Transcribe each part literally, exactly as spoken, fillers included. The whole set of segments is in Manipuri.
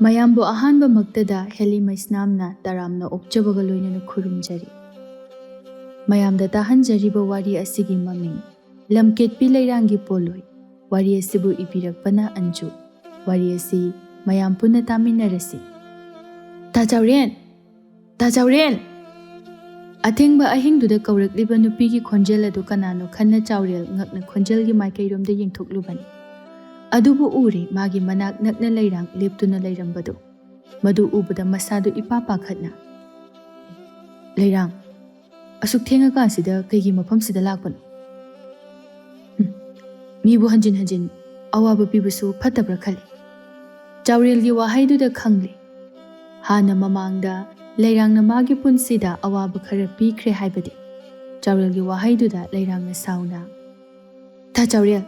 ꯃꯌꯥꯝꯕꯨ ꯑꯍꯥꯟꯕꯃꯛꯇꯗ ꯍꯦꯂꯤ ꯃꯩꯁꯅꯥꯝꯅ ꯇꯔꯥꯝꯅ ꯑꯣꯛꯆꯕꯒ ꯂꯣꯏꯅꯅ ꯈꯨꯔꯨꯝꯖꯔꯤ꯫ ꯃꯌꯥꯝꯗ ꯇꯥꯍꯟꯖꯔꯤꯕ ꯋꯥꯔꯤ ꯑꯁꯤꯒꯤ ꯃꯃꯤꯡ ꯂꯝꯀꯦꯠꯄꯤ ꯂꯩꯔꯥꯡꯒꯤ ꯄꯣꯂꯣꯏ꯫ ꯋꯥꯔꯤ ꯑꯁꯤꯕꯨ ꯏꯕꯤꯔꯛꯄꯅ ꯑꯟꯖꯨ꯫ ꯋꯥꯔꯤ ꯑꯁꯤ ꯃꯌꯥꯝ ꯄꯨꯟꯅ ꯇꯥꯃꯤꯟꯅꯔꯁꯤ꯫ ꯇꯥ ꯆꯥꯎꯔꯦꯟ! ꯇꯥ ꯆꯥꯎꯔꯦꯟ! ꯑꯊꯦꯡꯕ ꯑꯍꯤꯡꯗꯨꯗ ꯀꯧꯔꯛꯂꯤꯕ ꯅꯨꯄꯤꯒꯤ ꯈꯣꯟꯖꯦꯜ ꯑꯗꯨ ꯀꯅꯥꯅꯣ ꯈꯟꯅ ꯆꯥꯎꯔꯦꯜ ꯉꯛꯅ ꯈꯣꯟꯖꯦꯜꯒꯤ ꯃꯥꯏꯀꯩꯔꯣꯝꯗ ꯌꯦꯡꯊꯣꯛꯂꯨꯕꯅꯤ꯫ ꯑꯗꯨꯕꯨ ꯎꯔꯦ, ꯃꯥꯒꯤ ꯃꯅꯥꯛ ꯅꯛꯅ ꯂꯩꯔꯥꯡ ꯂꯦꯞꯇꯨꯅ ꯂꯩꯔꯝꯕꯗꯨ꯫ ꯃꯗꯨ ꯎꯕꯗ ꯃꯁꯥꯗꯨ ꯏꯄꯥ ꯄꯥꯈꯠꯅ, "ꯂꯩꯔꯥꯡ, ꯑꯁꯨꯛ ꯊꯦꯡꯉꯀꯥꯟꯁꯤꯗ ꯀꯩꯒꯤ ꯃꯐꯝꯁꯤꯗ ꯂꯥꯛꯄꯅꯣ?" ꯍꯨꯝ, ꯃꯤꯕꯨ ꯍꯟꯖꯤꯟ ꯍꯟꯖꯤꯟ ꯑꯋꯥꯕ ꯄꯤꯕꯁꯨ ꯐꯠꯇꯕ꯭ꯔꯥ ꯈꯜꯂꯤ꯫ ꯆꯥꯎꯔꯦꯜꯒꯤ ꯋꯥꯍꯩꯗꯨꯗ ꯈꯪꯂꯦ, ꯍꯥꯟꯅ ꯃꯃꯥꯡꯗ ꯂꯩꯔꯥꯡꯅ ꯃꯥꯒꯤ ꯄꯨꯟꯁꯤꯗ ꯑꯋꯥꯕ ꯈꯔ ꯄꯤꯈ꯭ꯔꯦ ꯍꯥꯏꯕꯗꯤ꯫ ꯆꯥꯎꯔꯦꯜꯒꯤ ꯋꯥꯍꯩꯗꯨꯗ ꯂꯩꯔꯥꯡꯅ ꯁꯥꯎꯅ, "ꯇꯥ ꯆꯥꯎꯔꯦꯜ,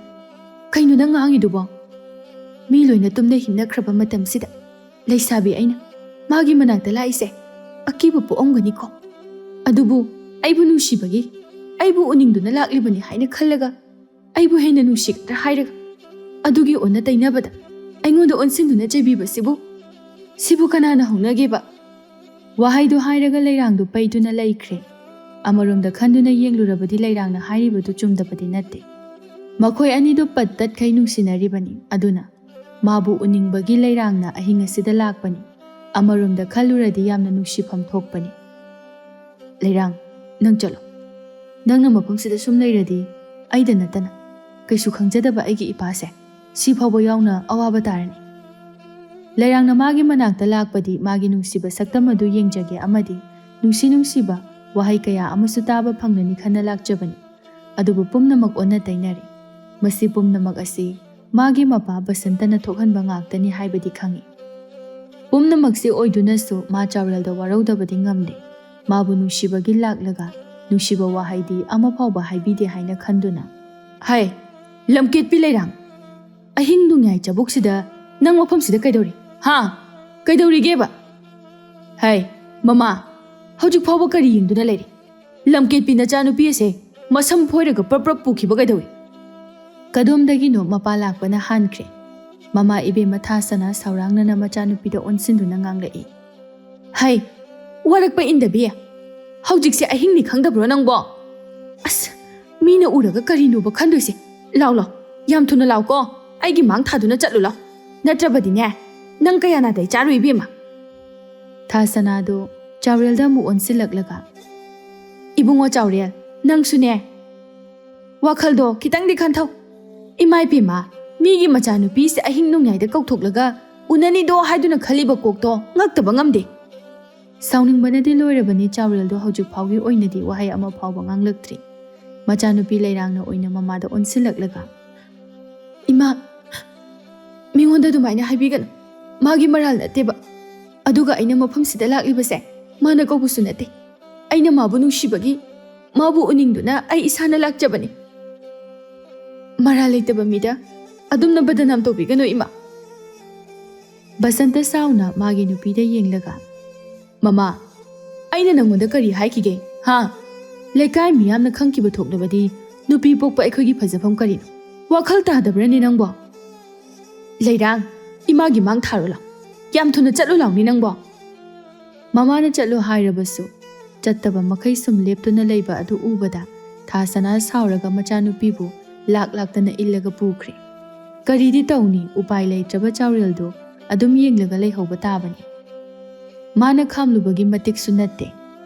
ꯀꯩꯅꯣ ꯅꯪ ꯉꯥꯡꯉꯤꯗꯨꯕꯣ? ꯃꯤ ꯂꯣꯏꯅ ꯇꯨꯝꯅ ꯍꯤꯞꯅꯈ꯭ꯔꯕ ꯃꯇꯝꯁꯤꯗ ꯂꯩꯁꯥꯕꯤ ꯑꯩꯅ ꯃꯥꯒꯤ ꯃꯅꯥꯛꯇ ꯂꯥꯛꯏꯁꯦ ꯑꯀꯤꯕ ꯄꯣꯛꯑꯝꯒꯅꯤꯀꯣ꯫ ꯑꯗꯨꯕꯨ ꯑꯩꯕꯨ ꯅꯨꯡꯁꯤꯕꯒꯤ, ꯑꯩꯕꯨ ꯎꯅꯤꯡꯗꯨꯅ ꯂꯥꯛꯂꯤꯕꯅꯤ ꯍꯥꯏꯅ ꯈꯜꯂꯒ ꯑꯩꯕꯨ ꯍꯦꯟꯅ ꯅꯨꯡꯁꯤꯒꯗ꯭ꯔꯥ ꯍꯥꯏꯔꯒ ꯑꯗꯨꯒꯤ ꯑꯣꯟꯅ ꯇꯩꯅꯕꯗ ꯑꯩꯉꯣꯟꯗ ꯑꯣꯟꯁꯤꯟꯗꯨꯅ ꯆꯩꯕꯤꯕꯁꯤꯕꯨ, ꯁꯤꯕꯨ ꯀꯅꯥꯅ ꯍꯧꯅꯒꯦꯕ?" ꯋꯥꯍꯩꯗꯨ ꯍꯥꯏꯔꯒ ꯂꯩꯔꯥꯡꯗꯨ ꯄꯩꯗꯨꯅ ꯂꯩꯈ꯭ꯔꯦ꯫ ꯑꯃꯔꯣꯝꯗ ꯈꯟꯗꯨꯅ ꯌꯦꯡꯂꯨꯔꯕꯗꯤ ꯂꯩꯔꯥꯡꯅ ꯍꯥꯏꯔꯤꯕꯗꯨ ꯆꯨꯝꯗꯕꯗꯤ ꯅꯠꯇꯦ꯫ ꯃꯈꯣꯏ ꯑꯅꯤꯗꯨ ꯄꯠ ꯇꯠꯈꯩ ꯅꯨꯡꯁꯤꯅꯔꯤꯕꯅꯤ꯫ ꯑꯗꯨꯅ ꯃꯥꯕꯨ ꯎꯅꯤꯡꯕꯒꯤ ꯂꯩꯔꯥꯡꯅ ꯑꯍꯤꯡ ꯑꯁꯤꯗ ꯂꯥꯛꯄꯅꯤ꯫ ꯑꯃꯔꯣꯝꯗ ꯈꯜꯂꯨꯔꯗꯤ ꯌꯥꯝꯅ ꯅꯨꯡꯁꯤꯐꯝ ꯊꯣꯛꯄꯅꯤ꯫ "ꯂꯩꯔꯥꯡ, ꯅꯪ ꯆꯠꯂꯣ꯫ ꯅꯪꯅ ꯃꯐꯝꯁꯤꯗ ꯁꯨꯝ ꯂꯩꯔꯗꯤ ꯑꯩꯗ ꯅꯠꯇꯅ ꯀꯩꯁꯨ ꯈꯪꯖꯗꯕ ꯑꯩꯒꯤ ꯏꯄꯥꯁꯦ ꯁꯤ ꯐꯥꯎꯕ ꯌꯥꯎꯅ ꯑꯋꯥꯕ ꯇꯥꯔꯅꯤ꯫" ꯂꯩꯔꯥꯡꯅ ꯃꯥꯒꯤ ꯃꯅꯥꯛꯇ ꯂꯥꯛꯄꯗꯤ ꯃꯥꯒꯤ ꯅꯨꯡꯁꯤꯕ ꯁꯛꯇꯝ ꯑꯗꯨ ꯌꯦꯡꯖꯒꯦ ꯑꯃꯗꯤ ꯅꯨꯡꯁꯤ ꯅꯨꯡꯁꯤꯕ ꯋꯥꯍꯩ ꯀꯌꯥ ꯑꯃꯁꯨ ꯇꯥꯕ ꯐꯪꯂꯅꯤ ꯈꯟꯅ ꯂꯥꯛꯆꯕꯅꯤ꯫ ꯑꯗꯨꯕꯨ ꯄꯨꯝꯅꯃꯛ ꯑꯣꯟꯅ ꯇꯩꯅꯔꯦ꯫ ꯃꯁꯤ ꯄꯨꯝꯅꯃꯛ ꯑꯁꯤ ꯃꯥꯒꯤ ꯃꯄꯥ ꯕꯁꯟꯇꯅ ꯊꯣꯛꯍꯟꯕ ꯉꯥꯛꯇꯅꯤ ꯍꯥꯏꯕꯗꯤ ꯈꯪꯏ꯫ ꯄꯨꯝꯅꯃꯛꯁꯤ ꯑꯣꯏꯗꯨꯅꯁꯨ ꯃꯥ ꯆꯥꯎꯔꯦꯜꯗ ꯋꯥꯔꯧꯗꯕꯗꯤ ꯉꯝꯗꯦ꯫ ꯃꯥꯕꯨ ꯅꯨꯡꯁꯤꯕꯒꯤ ꯂꯥꯛꯂꯒ ꯅꯨꯡꯁꯤꯕ ꯋꯥꯍꯩꯗꯤ ꯑꯃ ꯐꯥꯎꯕ ꯍꯥꯏꯕꯤꯗꯦ ꯍꯥꯏꯅ ꯈꯟꯗꯨꯅ, "ꯍꯩ, ꯂꯝꯀꯦꯠꯄꯤ ꯂꯩꯔꯥꯡ! ꯑꯍꯤꯡ ꯅꯣꯡꯌꯥꯏ ꯆꯕꯨꯛꯁꯤꯗ ꯅꯪ ꯃꯐꯝꯁꯤꯗ ꯀꯩꯗꯧꯔꯤ? ꯍꯥ? ꯀꯩꯗꯧꯔꯤꯒꯦꯕ? ꯍꯩ, ꯃꯃꯥ, ꯍꯧꯖꯤꯛ ꯐꯥꯎꯕ ꯀꯔꯤ ꯌꯦꯡꯗꯨꯅ ꯂꯩꯔꯤ? ꯂꯝꯀꯦꯠꯄꯤ ꯅꯆꯥꯅꯨꯄꯤ ꯑꯁꯦ ꯃꯁꯝ ꯐꯣꯏꯔꯒ ꯄ꯭ꯔꯞ ꯄ꯭ꯔꯞ ꯄꯨꯈꯤꯕ ꯀꯩꯗꯧꯏ?" ꯀꯗꯣꯝꯗꯒꯤꯅꯣ ꯃꯄꯥ ꯂꯥꯛꯄꯅ ꯍꯥꯟꯈ꯭ꯔꯦ꯫ ꯃꯃꯥ ꯏꯕꯦꯝꯃ ꯊꯥꯁꯅꯥ ꯁꯥꯎꯔꯥꯡꯅꯅ ꯃꯆꯥꯅꯨꯄꯤꯗ ꯑꯣꯟꯁꯤꯟꯗꯨꯅ ꯉꯥꯡꯂꯛꯏ꯫ "ꯍꯩ, ꯋꯥꯔꯛꯄ ꯏꯟꯗꯕꯤ! ꯍꯧꯖꯤꯛꯁꯦ ꯑꯍꯤꯡꯅꯤ ꯈꯪꯗꯕ꯭ꯔꯣ ꯅꯪꯕꯣ? ꯑꯁ, ꯃꯤꯅ ꯎꯔꯒ ꯀꯔꯤꯅꯣꯕ ꯈꯟꯗꯣꯏꯁꯦ? ꯂꯥꯎ ꯂꯥꯎ, ꯌꯥꯝ ꯊꯨꯅ ꯂꯥꯎꯀꯣ, ꯑꯩꯒꯤ ꯃꯥꯡ ꯊꯥꯗꯨꯅ ꯆꯠꯂꯨ ꯂꯥꯎ, ꯅꯠꯇ꯭ꯔꯕꯗꯤꯅꯦ, ꯅꯪ ꯀꯌꯥ ꯅꯥꯗꯩ ꯆꯥꯔꯣꯏ ꯏꯕꯦꯝꯃ"꯫ ꯊꯥꯁꯅꯥꯗꯨ ꯆꯥꯎꯔꯦꯜꯗ ꯑꯃꯨꯛ ꯑꯣꯟꯁꯤꯜꯂꯛꯂꯒ, "ꯏꯕꯨꯡꯉꯣ ꯆꯥꯎꯔꯦꯜ, ꯅꯪꯁꯨꯅꯦ, ꯋꯥꯈꯜꯗꯣ ꯈꯤꯇꯪꯗꯤ ꯈꯟꯊꯧ꯫ ꯏꯃꯥ ꯏꯕꯦꯝꯃ, ꯃꯤꯒꯤ ꯃꯆꯥꯅꯨꯄꯤꯁꯦ ꯑꯍꯤꯡ ꯅꯣꯡꯌꯥꯏꯗ ꯀꯧꯊꯣꯛꯂꯒ ꯎꯅꯅꯤꯗꯣ ꯍꯥꯏꯗꯨꯅ ꯈꯜꯂꯤꯕ ꯀꯣꯛꯇꯣ ꯉꯛꯇꯕ ꯉꯝꯗꯦ"꯫ ꯁꯥꯎꯅꯤꯡꯕꯅꯗꯤ ꯂꯣꯏꯔꯕꯅꯤ ꯆꯥꯎꯔꯦꯜꯗꯣ ꯍꯧꯖꯤꯛ ꯐꯥꯎꯒꯤ ꯑꯣꯏꯅꯗꯤ ꯋꯥꯍꯩ ꯑꯃ ꯐꯥꯎꯕ ꯉꯥꯡꯂꯛꯇ꯭ꯔꯤ꯫ ꯃꯆꯥꯅꯨꯄꯤ ꯂꯩꯔꯥꯡꯅ ꯑꯣꯏꯅ ꯃꯃꯥꯗ ꯑꯣꯟꯁꯤꯜꯂꯛꯂꯒ, "ꯏꯃꯥ, ꯃꯤꯉꯣꯟꯗ ꯑꯗꯨꯃꯥꯏꯅ ꯍꯥꯏꯕꯤꯒꯅꯨ꯫ ꯃꯥꯒꯤ ꯃꯔꯥꯜ ꯅꯠꯇꯦꯕ꯫ ꯑꯗꯨꯒ ꯑꯩꯅ ꯃꯐꯝꯁꯤꯗ ꯂꯥꯛꯂꯤꯕꯁꯦ ꯃꯥꯅ ꯀꯧꯕꯁꯨ ꯅꯠꯇꯦ꯫ ꯑꯩꯅ ꯃꯥꯕꯨ ꯅꯨꯡꯁꯤꯕꯒꯤ, ꯃꯥꯕꯨ ꯎꯅꯤꯡꯗꯨꯅ ꯑꯩ ꯏꯁꯥꯅ ꯂꯥꯛꯆꯕꯅꯤ꯫ ꯃꯔꯥꯜ ꯂꯩꯇꯕ ꯃꯤꯗ ꯑꯗꯨꯝꯅ ꯕꯗꯅꯥꯝ ꯇꯧꯕꯤꯒꯅꯨ ꯏꯃꯥ"꯫ ꯕꯁꯟꯇ ꯁꯥꯎꯅ ꯃꯥꯒꯤ ꯅꯨꯄꯤꯗ ꯌꯦꯡꯂꯒ, "ꯃꯃꯥ, ꯑꯩꯅ ꯅꯪꯉꯣꯟꯗ ꯀꯔꯤ ꯍꯥꯏꯈꯤꯒꯦ, ꯍꯥ? ꯂꯩꯀꯥꯏ ꯃꯤꯌꯥꯝꯅ ꯈꯪꯈꯤꯕ ꯊꯣꯛꯂꯕꯗꯤ ꯅꯨꯄꯤ ꯄꯣꯛꯄ ꯑꯩꯈꯣꯏꯒꯤ ꯐꯖꯐꯝ ꯀꯔꯤꯅꯣ? ꯋꯥꯈꯜ ꯇꯥꯗꯕ꯭ꯔꯅꯦ ꯅꯪꯕꯣ? ꯂꯩꯔꯥꯡ, ꯏꯃꯥꯒꯤ ꯃꯥꯡ ꯊꯥꯔꯨ ꯂꯥꯎ꯫ ꯌꯥꯝ ꯊꯨꯅ ꯆꯠꯂꯨ ꯂꯥꯎꯅꯤ ꯅꯪꯕꯣ"꯫ ꯃꯃꯥꯅ ꯆꯠꯂꯨ ꯍꯥꯏꯔꯕꯁꯨ ꯆꯠꯇꯕ ꯃꯈꯩ ꯁꯨꯝ ꯂꯦꯞꯇꯨꯅ ꯂꯩꯕ ꯑꯗꯨ ꯎꯕꯗ ꯊꯥꯁꯅꯥ ꯁꯥꯎꯔꯒ ꯃꯆꯥꯅꯨꯄꯤꯕꯨ ꯂꯥꯛ ꯂꯥꯛꯇꯅ ꯏꯜꯂꯒ ꯄꯨꯈ꯭ꯔꯦ꯫ ꯀꯔꯤꯗꯤ ꯇꯧꯅꯤ, ꯎꯄꯥꯏ ꯂꯩꯇ꯭ꯔꯕ ꯆꯥꯎꯔꯦꯜꯗꯨ ꯑꯗꯨꯝ ꯌꯦꯡꯂꯒ ꯂꯩꯍꯧꯕ ꯇꯥꯕꯅꯤ꯫ ꯃꯥꯅ ꯈꯥꯝꯂꯨꯕꯒꯤ ꯃꯇꯤꯛꯁꯨ ꯅꯠꯇꯦ꯫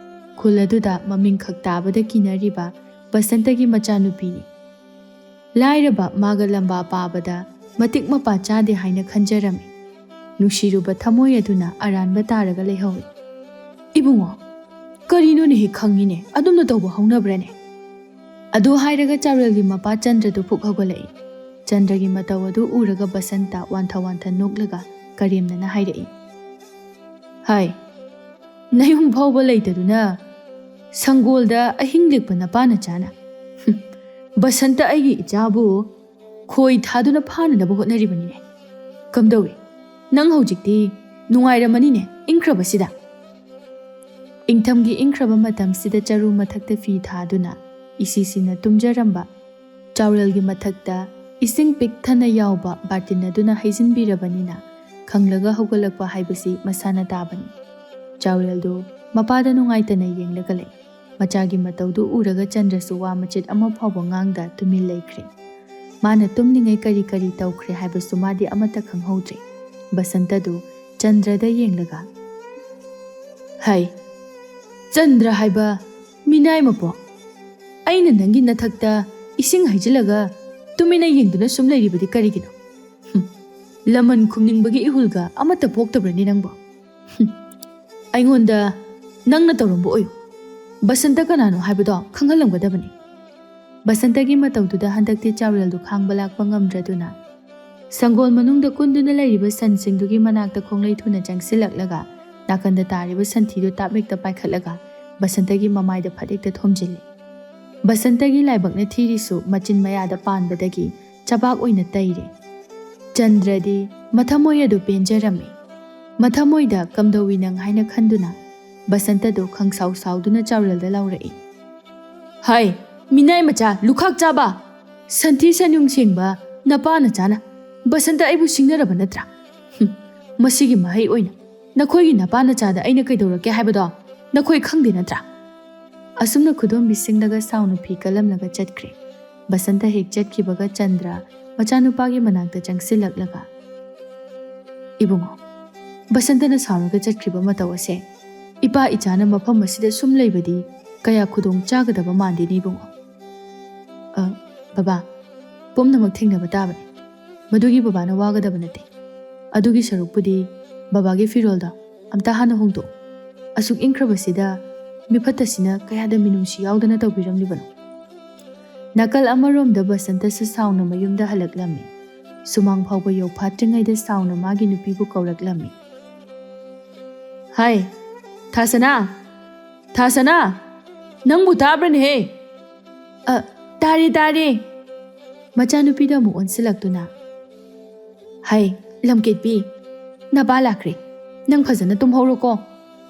ꯈꯨꯜ ꯑꯗꯨꯗ ꯃꯃꯤꯡ ꯈꯛ ꯇꯥꯕꯗ ꯀꯤꯅꯔꯤꯕ ꯕꯁꯟꯇꯒꯤ ꯃꯆꯥꯅꯨꯄꯤꯅꯤ꯫ ꯂꯥꯏꯔꯕ ꯃꯥꯒ ꯂꯝꯕꯥ ꯄꯥꯕꯗ ꯃꯇꯤꯛ ꯃꯄꯥ ꯆꯥꯗꯦ ꯍꯥꯏꯅ ꯈꯟꯖꯔꯝꯃꯤ꯫ ꯅꯨꯡꯁꯤꯔꯨꯕ ꯊꯃꯣꯏ ꯑꯗꯨꯅ ꯑꯔꯥꯟꯕ ꯇꯥꯔꯒ ꯂꯩꯍꯧꯏ꯫ "ꯏꯕꯨꯡꯉꯣ, ꯀꯔꯤꯅꯣꯅꯦ ꯍꯦꯛ ꯈꯪꯉꯤꯅꯦ, ꯑꯗꯨꯝꯅ ꯇꯧꯕ ꯍꯧꯅꯕ꯭ꯔꯅꯦ?" ꯑꯗꯨ ꯍꯥꯏꯔꯒ ꯆꯥꯎꯔꯦꯜꯒꯤ ꯃꯄꯥ ꯆꯟꯗ꯭ꯔꯗꯨ ꯐꯨꯛ ꯍꯧꯒꯠꯂꯛꯏ꯫ ꯆꯟꯗ꯭ꯔꯒꯤ ꯃꯇꯧ ꯑꯗꯨ ꯎꯔꯒ ꯕꯁꯟꯇ ꯋꯥꯟꯊ ꯋꯥꯟꯊ ꯅꯣꯛꯂꯒ ꯀꯔꯦꯝꯅꯅ ꯍꯥꯏꯔꯛꯏ, "ꯍꯥꯏ, ꯅꯌꯨꯝ ꯐꯥꯎꯕ ꯂꯩꯇꯗꯨꯅ ꯁꯪꯒꯣꯜꯗ ꯑꯍꯤꯡ ꯂꯦꯛꯄ ꯅꯄꯥ ꯅꯆꯥꯅ, ꯍꯨꯝ, ꯕꯁꯟꯇ ꯑꯩꯒꯤ ꯏꯆꯥꯕꯨ ꯈꯣꯏ ꯊꯥꯗꯨꯅ ꯐꯥꯅꯅꯕ ꯍꯣꯠꯅꯔꯤꯕꯅꯤꯅꯦ꯫ ꯀꯝꯗꯧꯏ, ꯅꯪ ꯍꯧꯖꯤꯛꯇꯤ ꯅꯨꯡꯉꯥꯏꯔꯝꯃꯅꯤꯅꯦ ꯏꯪꯈ꯭ꯔꯕꯁꯤꯗ?" ꯏꯪꯊꯝꯒꯤ ꯏꯪꯈ꯭ꯔꯕ ꯃꯇꯝꯁꯤꯗ ꯆꯔꯨ ꯃꯊꯛꯇ ꯐꯤ ꯊꯥꯗꯨꯅ ꯏꯁꯤꯁꯤꯅ ꯇꯨꯝꯖꯔꯝꯕ ꯆꯥꯎꯔꯦꯜꯒꯤ ꯃꯊꯛꯇ ꯏꯁꯤꯡ ꯄꯤꯛ ꯊꯟꯅ ꯌꯥꯎꯕ ꯕꯥꯔꯇꯤꯟ ꯑꯗꯨꯅ ꯍꯩꯖꯤꯟꯕꯤꯔꯕꯅꯤꯅ ꯈꯪꯂꯒ ꯍꯧꯒꯠꯂꯛꯄ ꯍꯥꯏꯕꯁꯤ ꯃꯁꯥꯅ ꯇꯥꯕꯅꯤ꯫ ꯆꯥꯎꯔꯦꯜꯗꯨ ꯃꯄꯥꯗ ꯅꯨꯡꯉꯥꯏꯇꯅ ꯌꯦꯡꯂꯒ ꯂꯩ꯫ ꯃꯆꯥꯒꯤ ꯃꯇꯧꯗꯨ ꯎꯔꯒ ꯆꯟꯗ꯭ꯔꯁꯨ ꯋꯥ ꯃꯆꯦꯠ ꯑꯃ ꯐꯥꯎꯕ ꯉꯥꯡꯗ ꯇꯨꯃꯤꯟ ꯂꯩꯈ꯭ꯔꯦ꯫ ꯃꯥꯅ ꯇꯨꯝꯂꯤꯉꯩ ꯀꯔꯤ ꯀꯔꯤ ꯇꯧꯈ꯭ꯔꯦ ꯍꯥꯏꯕꯁꯨ ꯃꯥꯗꯤ ꯑꯃꯠꯇ ꯈꯪꯍꯧꯗ꯭ꯔꯦ꯫ ꯕꯁꯟꯇꯗꯨ ꯆꯟꯗ꯭ꯔꯗ ꯌꯦꯡꯂꯒ, "ꯍꯩ, ꯆꯟꯗ꯭ꯔ ꯍꯥꯏꯕ ꯃꯤꯅꯥꯏ ꯃꯄꯣ, ꯑꯩꯅ ꯅꯪꯒꯤ ꯅꯊꯛꯇ ꯏꯁꯤꯡ ꯍꯩꯖꯤꯜꯂꯒ ꯇꯨꯃꯤꯟꯅ ꯌꯦꯡꯗꯨꯅ ꯁꯨꯝ ꯂꯩꯔꯤꯕꯗꯤ ꯀꯔꯤꯒꯤꯅꯣ? ꯍꯨꯝ, ꯂꯃꯟ ꯈꯨꯝꯅꯤꯡꯕꯒꯤ ꯏꯍꯨꯜꯒ ꯑꯃꯠꯇ ꯄꯣꯛꯇꯕ꯭ꯔꯅꯦ ꯅꯪꯕꯣ? ꯍꯨꯝ, ꯑꯩꯉꯣꯟꯗ ꯅꯪꯅ ꯇꯧꯔꯝꯕ ꯑꯣꯏꯌꯨ꯫ ꯕꯁꯟꯇ ꯀꯅꯥꯅꯣ ꯍꯥꯏꯕꯗꯣ ꯈꯪꯍꯜꯂꯝꯒꯗꯕꯅꯤ꯫" ꯕꯁꯟꯇꯒꯤ ꯃꯇꯧꯗꯨꯗ ꯍꯟꯗꯛꯇꯤ ꯆꯥꯎꯔꯦꯜꯗꯨ ꯈꯥꯡꯕ ꯂꯥꯛꯄ ꯉꯝꯗ꯭ꯔꯗꯨꯅ ꯁꯪꯒꯣꯜ ꯃꯅꯨꯡꯗ ꯀꯨꯟꯗꯨꯅ ꯂꯩꯔꯤꯕ ꯁꯟꯁꯤꯡꯗꯨꯒꯤ ꯃꯅꯥꯛꯇ ꯈꯣꯡꯂꯩ ꯊꯨꯅ ꯆꯪꯁꯤꯜꯂꯛꯂꯒ ꯅꯥꯀꯟꯗ ꯇꯥꯔꯤꯕ ꯁꯟꯊꯤꯗꯨ ꯇꯥꯞ ꯍꯦꯛꯇ ꯄꯥꯏꯈꯠꯂꯒ ꯕꯁꯟꯇꯒꯤ ꯃꯃꯥꯏꯗ ꯐꯠ ꯍꯦꯛꯇ ꯊꯣꯝꯖꯤꯜꯂꯤ꯫ ꯕꯁꯟꯇꯒꯤ ꯂꯥꯏꯕꯛꯅ ꯊꯤꯔꯤꯁꯨ ꯃꯆꯤꯟ ꯃꯌꯥꯗ ꯄꯥꯟꯕꯗꯒꯤ ꯆꯕꯥꯛ ꯑꯣꯏꯅ ꯇꯩꯔꯦ꯫ ꯆꯟꯗ꯭ꯔꯗꯤ ꯃꯊꯃꯣꯏ ꯑꯗꯨ ꯄꯦꯟꯖꯔꯝꯃꯤ꯫ ꯃꯊꯃꯣꯏꯗ "ꯀꯝꯗꯧꯏ ꯅꯪ?" ꯍꯥꯏꯅ ꯈꯟꯗꯨꯅ ꯕꯁꯟꯇꯗꯨ ꯈꯪꯁꯥꯎ ꯁꯥꯎꯗꯨꯅ ꯆꯥꯎꯔꯦꯜꯗ ꯂꯥꯎꯔꯛꯏ꯫ "ꯍꯥꯏ, ꯃꯤꯅꯥꯏ ꯃꯆꯥ, ꯂꯨꯈꯥꯛ ꯆꯥꯕ! ꯁꯟꯊꯤ ꯁꯟꯌꯨꯡ ꯁꯦꯡꯕ ꯅꯄꯥ ꯅꯆꯥꯅ ꯕꯁꯟꯇ ꯑꯩꯕꯨ ꯁꯤꯡꯅꯔꯕ ꯅꯠꯇ꯭ꯔꯥ? ꯍꯨꯝ, ꯃꯁꯤꯒꯤ ꯃꯍꯩ ꯑꯣꯏꯅ ꯅꯈꯣꯏꯒꯤ ꯅꯄꯥ ꯅꯆꯥꯗ ꯑꯩꯅ ꯀꯩꯗꯧꯔꯛꯀꯦ ꯍꯥꯏꯕꯗꯣ ꯅꯈꯣꯏ ꯈꯪꯗꯦ ꯅꯠꯇ꯭ꯔꯥ?" ꯑꯁꯨꯝꯅ ꯈꯨꯗꯣꯝꯕꯤ ꯁꯤꯡꯂꯒ ꯁꯥꯎꯅ ꯐꯤ ꯀꯜꯂꯝꯂꯒ ꯆꯠꯈ꯭ꯔꯦ꯫ ꯕꯁꯟꯇ ꯍꯦꯛ ꯆꯠꯈꯤꯕꯒ ꯆꯟꯗ꯭ꯔ ꯃꯆꯥꯅꯨꯄꯥꯒꯤ ꯃꯅꯥꯛꯇ ꯆꯪꯁꯤꯜꯂꯛꯂꯒ, "ꯏꯕꯨꯡꯉꯣ, ꯕꯁꯟꯇꯅ ꯁꯥꯎꯔꯒ ꯆꯠꯈ꯭ꯔꯤꯕ ꯃꯇꯧ ꯑꯁꯦ ꯏꯄꯥ ꯏꯆꯥꯅ ꯃꯐꯝ ꯑꯁꯤꯗ ꯁꯨꯝ ꯂꯩꯕꯗꯤ ꯀꯌꯥ ꯈꯨꯗꯣꯡ ꯆꯥꯒꯗꯕ ꯃꯥꯟꯗꯦꯅꯦ ꯏꯕꯨꯡꯉꯣ꯫" "ꯑ, ꯕꯕꯥ, ꯄꯨꯝꯅꯃꯛ ꯊꯦꯡꯅꯕ ꯇꯥꯕꯅꯤ꯫ ꯃꯗꯨꯒꯤ ꯕꯕꯥꯅ ꯋꯥꯒꯗꯕ ꯅꯠꯇꯦ꯫ ꯑꯗꯨꯒꯤ ꯁꯔꯨꯛꯄꯨꯗꯤ ꯕꯕꯥꯒꯤ ꯐꯤꯔꯣꯜꯗꯣ ꯑꯝꯇ ꯍꯥꯟꯅ ꯍꯣꯡꯗꯣꯛꯎ꯫ ꯑꯁꯨꯛ ꯏꯪꯈ꯭ꯔꯕꯁꯤꯗ ꯃꯤꯐꯠꯇꯁꯤꯅ ꯀꯌꯥꯗ ꯃꯤꯅꯨꯡꯁꯤ ꯌꯥꯎꯗꯅ ꯇꯧꯕꯤꯔꯝꯂꯤꯕꯅꯣ?" ꯅꯥꯀꯜ ꯑꯃꯔꯣꯝꯗ ꯕꯁꯟꯇꯁꯨ ꯁꯥꯎꯅ ꯃꯌꯨꯝꯗ ꯍꯜꯂꯛꯂꯝꯃꯤ꯫ ꯁꯨꯃꯥꯡ ꯐꯥꯎꯕ ꯌꯧꯐꯥꯠꯇ꯭ꯔꯤꯉꯩꯗ ꯁꯥꯎꯅ ꯃꯥꯒꯤ ꯅꯨꯄꯤꯕꯨ ꯀꯧꯔꯛꯂꯝꯃꯤ꯫ "ꯍꯥꯏ, ꯊꯥꯁꯅꯥ! ꯊꯥꯁꯅꯥ! ꯅꯪꯕꯨ ꯇꯥꯕ꯭ꯔꯅꯦꯍꯦ?" "ꯑ, ꯇꯥꯔꯦ, ꯇꯥꯔꯦ!" ꯃꯆꯥꯅꯨꯄꯤꯗ ꯑꯃꯨꯛ ꯑꯣꯟꯁꯤꯜꯂꯛꯇꯨꯅ, "ꯍꯥꯏ, ꯂꯝꯀꯦꯠꯄꯤ, ꯅꯄꯥ ꯂꯥꯛꯈ꯭ꯔꯦ꯫ ꯅꯪ ꯐꯖꯅ ꯇꯨꯝꯍꯧꯔꯣꯀꯣ꯫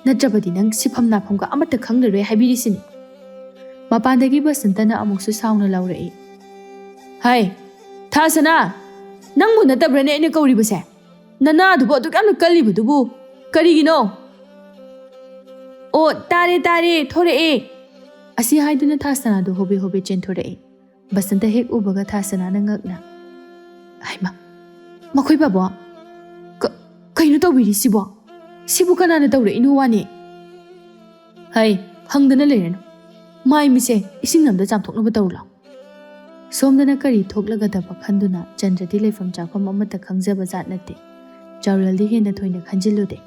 ꯅꯠꯇ꯭ꯔꯕꯗꯤ ꯅꯪ ꯁꯤꯐꯝ ꯅꯥꯐꯝꯒ ꯑꯃꯠꯇ ꯈꯪꯂꯔꯣꯏ ꯍꯥꯏꯕꯤꯔꯤꯁꯤꯅꯤ꯫" ꯃꯄꯥꯟꯗꯒꯤ ꯕꯁꯟꯇꯅ ꯑꯃꯨꯛꯁꯨ ꯁꯥꯎꯅ ꯂꯥꯎꯔꯛꯏ꯫ "ꯍꯥꯏ, ꯊꯥꯁꯅꯥ, ꯅꯪꯕꯨ ꯅꯠꯇꯕ꯭ꯔꯅꯦ ꯑꯩꯅ ꯀꯧꯔꯤꯕꯁꯦ? ꯅꯅꯥꯗꯨꯕꯨ ꯑꯗꯨꯛ ꯌꯥꯝꯅ ꯀꯜꯂꯤꯕꯗꯨꯕꯨ ꯀꯔꯤꯒꯤꯅꯣ? ꯑꯣ, ꯇꯥꯔꯦ, ꯇꯥꯔꯦ, ꯊꯣꯔꯛꯑꯦ꯫ ꯑꯁꯤ ꯍꯥꯏꯗꯨꯅ ꯊꯥꯁꯅꯥꯗꯨ ꯍꯣꯕꯦ ꯍꯣꯕꯦ ꯆꯦꯟꯊꯣꯔꯛꯑꯦ꯫ ꯕꯁꯟꯇ ꯍꯦꯛ ꯎꯕꯒ ꯊꯥꯁꯅꯥꯅ ꯉꯛꯅ, "ꯍꯩꯃꯥ, ꯃꯈꯣꯏ ꯕꯥꯕꯣ, ꯀ-, ꯀꯩꯅꯣ ꯇꯧꯕꯤꯔꯤꯁꯤꯕꯣ? ꯁꯤꯕꯨ ꯀꯅꯥꯅ ꯇꯧꯔꯛꯏꯅꯣ ꯋꯥꯅꯦ?" "ꯍꯩ, ꯍꯪꯗꯅ ꯂꯩꯔꯅꯨ꯫ ꯃꯥꯏ ꯃꯤꯠꯁꯦ ꯏꯁꯤꯡ ꯑꯝꯗ ꯆꯥꯝꯊꯣꯛꯅꯕ ꯇꯧꯔꯨ ꯂꯥꯎ꯫" ꯁꯣꯝꯗꯅ ꯀꯔꯤ ꯊꯣꯛꯂꯒꯗꯕ ꯈꯟꯗꯨꯅ ꯆꯟꯗ꯭ꯔꯗꯤ ꯂꯩꯐꯝ ꯆꯥꯐꯝ ꯑꯃꯠꯇ ꯈꯪꯖꯕ ꯖꯥꯠ ꯅꯠꯇꯦ꯫ ꯆꯥꯎꯔꯦꯜꯗꯤ ꯍꯦꯟꯅ ꯊꯣꯏꯅ ꯈꯟꯖꯤꯜꯂꯨꯗꯦ꯫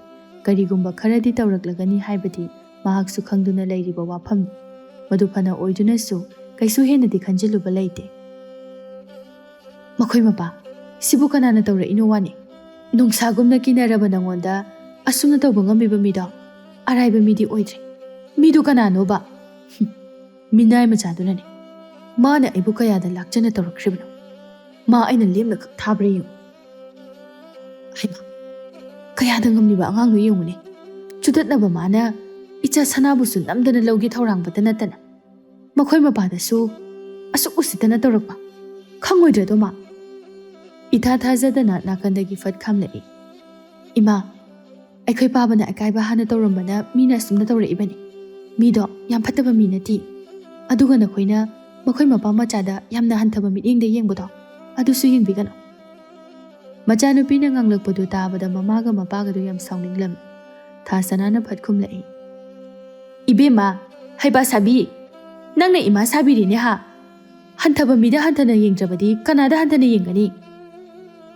ꯀꯔꯤꯒꯨꯝꯕ ꯈꯔꯗꯤ ꯇꯧꯔꯛꯂꯒꯅꯤ ꯍꯥꯏꯕꯗꯤ ꯃꯍꯥꯛꯁꯨ ꯈꯪꯗꯨꯅ ꯂꯩꯔꯤꯕ ꯋꯥꯐꯝꯅꯤ꯫ ꯃꯗꯨ ꯐꯅ ꯑꯣꯏꯗꯨꯅꯁꯨ ꯀꯩꯁꯨ ꯍꯦꯟꯅꯗꯤ ꯈꯟꯖꯤꯜꯂꯨꯕ ꯂꯩꯇꯦ꯫ "ꯃꯈꯣꯏ ꯃꯄꯥ, ꯁꯤꯕꯨ ꯀꯅꯥꯅ ꯇꯧꯔꯛꯏꯅꯣ ꯋꯥꯅꯦ? ꯅꯨꯡꯁꯥꯒꯨꯝꯅ ꯀꯤꯅꯔꯕ ꯅꯉꯣꯟꯗ ꯑꯁꯨꯝꯅ ꯇꯧꯕ ꯉꯝꯕꯤꯕ ꯃꯤꯗꯣ ꯑꯔꯥꯏꯕ ꯃꯤꯗꯤ ꯑꯣꯏꯗ꯭ꯔꯦ꯫ ꯃꯤꯗꯨ ꯀꯅꯥꯅꯣꯕ?" "ꯍꯨꯝ, ꯃꯤꯅꯥꯏ ꯃꯆꯥꯗꯨꯅꯅꯦ꯫ ꯃꯥꯅ ꯑꯩꯕꯨ ꯀꯌꯥꯗ ꯂꯥꯛꯆꯅ ꯇꯧꯔꯛꯈ꯭ꯔꯤꯕꯅꯣ? ꯃꯥ ꯑꯩꯅ ꯂꯦꯝꯅ ꯈꯛ ꯊꯥꯕ꯭ꯔꯥ ꯌꯦꯡꯉꯨ꯫ ꯍꯩꯃꯥ, ꯀꯌꯥꯗ ꯉꯝꯂꯤꯕ ꯑꯉꯥꯡꯅꯣ ꯌꯦꯡꯉꯨꯅꯦ꯫ ꯆꯨꯗꯠꯅꯕ ꯃꯥꯅ ꯏꯆꯥ ꯁꯅꯥꯕꯨꯁꯨ ꯅꯝꯗꯅ ꯂꯧꯒꯦ ꯊꯧꯔꯥꯡꯕꯇ ꯅꯠꯇꯅ ꯃꯈꯣꯏ ꯃꯄꯥꯗꯁꯨ ꯑꯁꯨꯛ ꯎꯁꯤꯠꯇꯅ ꯇꯧꯔꯛꯄ꯫ ꯈꯪꯉꯣꯏꯗ꯭ꯔꯗꯣ ꯃꯥ?" ꯏꯊꯥ ꯊꯥꯖꯗꯅ ꯅꯥꯀꯟꯗꯒꯤ ꯐꯠ ꯈꯥꯝꯂꯛꯏ꯫ "ꯏꯃꯥ, ꯑꯩꯈꯣꯏ ꯄꯥꯕꯅ ꯑꯀꯥꯏꯕ ꯍꯥꯟꯅ ꯇꯧꯔꯝꯕꯅ ꯃꯤꯅ ꯑꯁꯨꯝꯅ ꯇꯧꯔꯛꯏꯕꯅꯤ꯫ ꯃꯤꯗꯣ ꯌꯥꯝ ꯐꯠꯇꯕ ꯃꯤ ꯅꯠꯇꯦ꯫ ꯑꯗꯨꯒ ꯅꯈꯣꯏꯅ ꯃꯈꯣꯏ ꯃꯄꯥ ꯃꯆꯥꯗ ꯌꯥꯝꯅ ꯍꯟꯊꯕ ꯃꯤꯠꯌꯦꯡꯗ ꯌꯦꯡꯕꯗꯣ, ꯑꯗꯨꯁꯨ ꯌꯦꯡꯕꯤꯒꯅꯨ꯫" ꯃꯆꯥꯅꯨꯄꯤꯅ ꯉꯥꯡꯂꯛꯄꯗꯨ ꯇꯥꯕꯗ ꯃꯃꯥꯒ ꯃꯄꯥꯒꯗꯨ ꯌꯥꯝ ꯁꯥꯎꯅꯤꯡꯂꯝꯃꯤ꯫ ꯊꯥꯁꯅꯥꯅ ꯐꯠ ꯈꯨꯝꯂꯛꯏ꯫ "ꯏꯕꯦꯝꯃ, ꯍꯩꯄꯥ ꯁꯥꯕꯤ, ꯅꯪꯅ ꯏꯃꯥ ꯁꯥꯕꯤꯔꯤꯅꯦ ꯍꯥ? ꯍꯟꯊꯕ ꯃꯤꯗ ꯍꯟꯊꯅ ꯌꯦꯡꯗ꯭ꯔꯕꯗꯤ ꯀꯅꯥꯗ ꯍꯟꯊꯅ ꯌꯦꯡꯒꯅꯤ?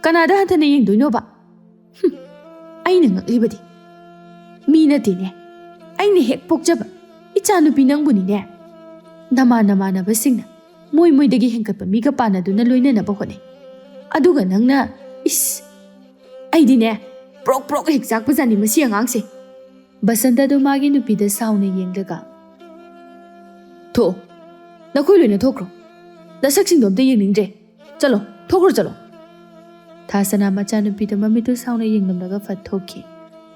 ꯀꯅꯥꯗ ꯍꯟꯊꯅ ꯌꯦꯡꯗꯣꯏꯅꯣꯕ?" ꯍꯨꯝ, ꯑꯩꯅ ꯉꯛꯂꯤꯕꯗꯤ ꯃꯤ ꯅꯠꯇꯦꯅꯦ, ꯑꯩꯅ ꯍꯦꯛ ꯄꯣꯛꯆꯕ ꯏꯆꯥꯅꯨꯄꯤ ꯅꯪꯕꯨꯅꯤꯅꯦ꯫ ꯅꯃꯥꯟ ꯅꯃꯥꯟꯅꯕꯁꯤꯡꯅ ꯃꯣꯏ ꯃꯣꯏꯗꯒꯤ ꯍꯦꯟꯒꯠꯄ ꯃꯤꯒ ꯄꯥꯟꯅꯗꯨꯅ ꯂꯣꯏꯅꯅꯕ ꯍꯣꯠꯅꯩ꯫ ꯑꯗꯨꯒ ꯅꯪꯅ, ꯏꯁ, ꯑꯩꯗꯤꯅꯦ, ꯄ꯭ꯔꯣꯛ ꯄ꯭ꯔꯣꯛ ꯍꯦꯛ ꯆꯥꯛꯄꯖꯥꯠꯅꯤ ꯃꯁꯤ ꯑꯉꯥꯡꯁꯦ꯫ ꯕꯁꯟꯇꯗꯨ ꯃꯥꯒꯤ ꯅꯨꯄꯤꯗ ꯁꯥꯎꯅ ꯌꯦꯡꯂꯒ, "ꯊꯣꯛꯑꯣ, ꯅꯈꯣꯏ ꯂꯣꯏꯅ ꯊꯣꯛꯈ꯭ꯔꯣ꯫ ꯅꯁꯛꯁꯤꯡꯗꯣ ꯑꯝꯇ ꯌꯦꯡꯅꯤꯡꯗ꯭ꯔꯦ꯫ ꯆꯠꯂꯣ, ꯊꯣꯛꯈ꯭ꯔꯣ, ꯆꯠꯂꯣ꯫" ꯊꯥꯁꯅꯥ ꯃꯆꯥꯅꯨꯄꯤꯗ ꯃꯃꯤꯠꯇꯨ ꯁꯥꯎꯅ ꯌꯦꯡꯂꯝꯂꯒ ꯐꯠ ꯊꯣꯛꯈꯤ꯫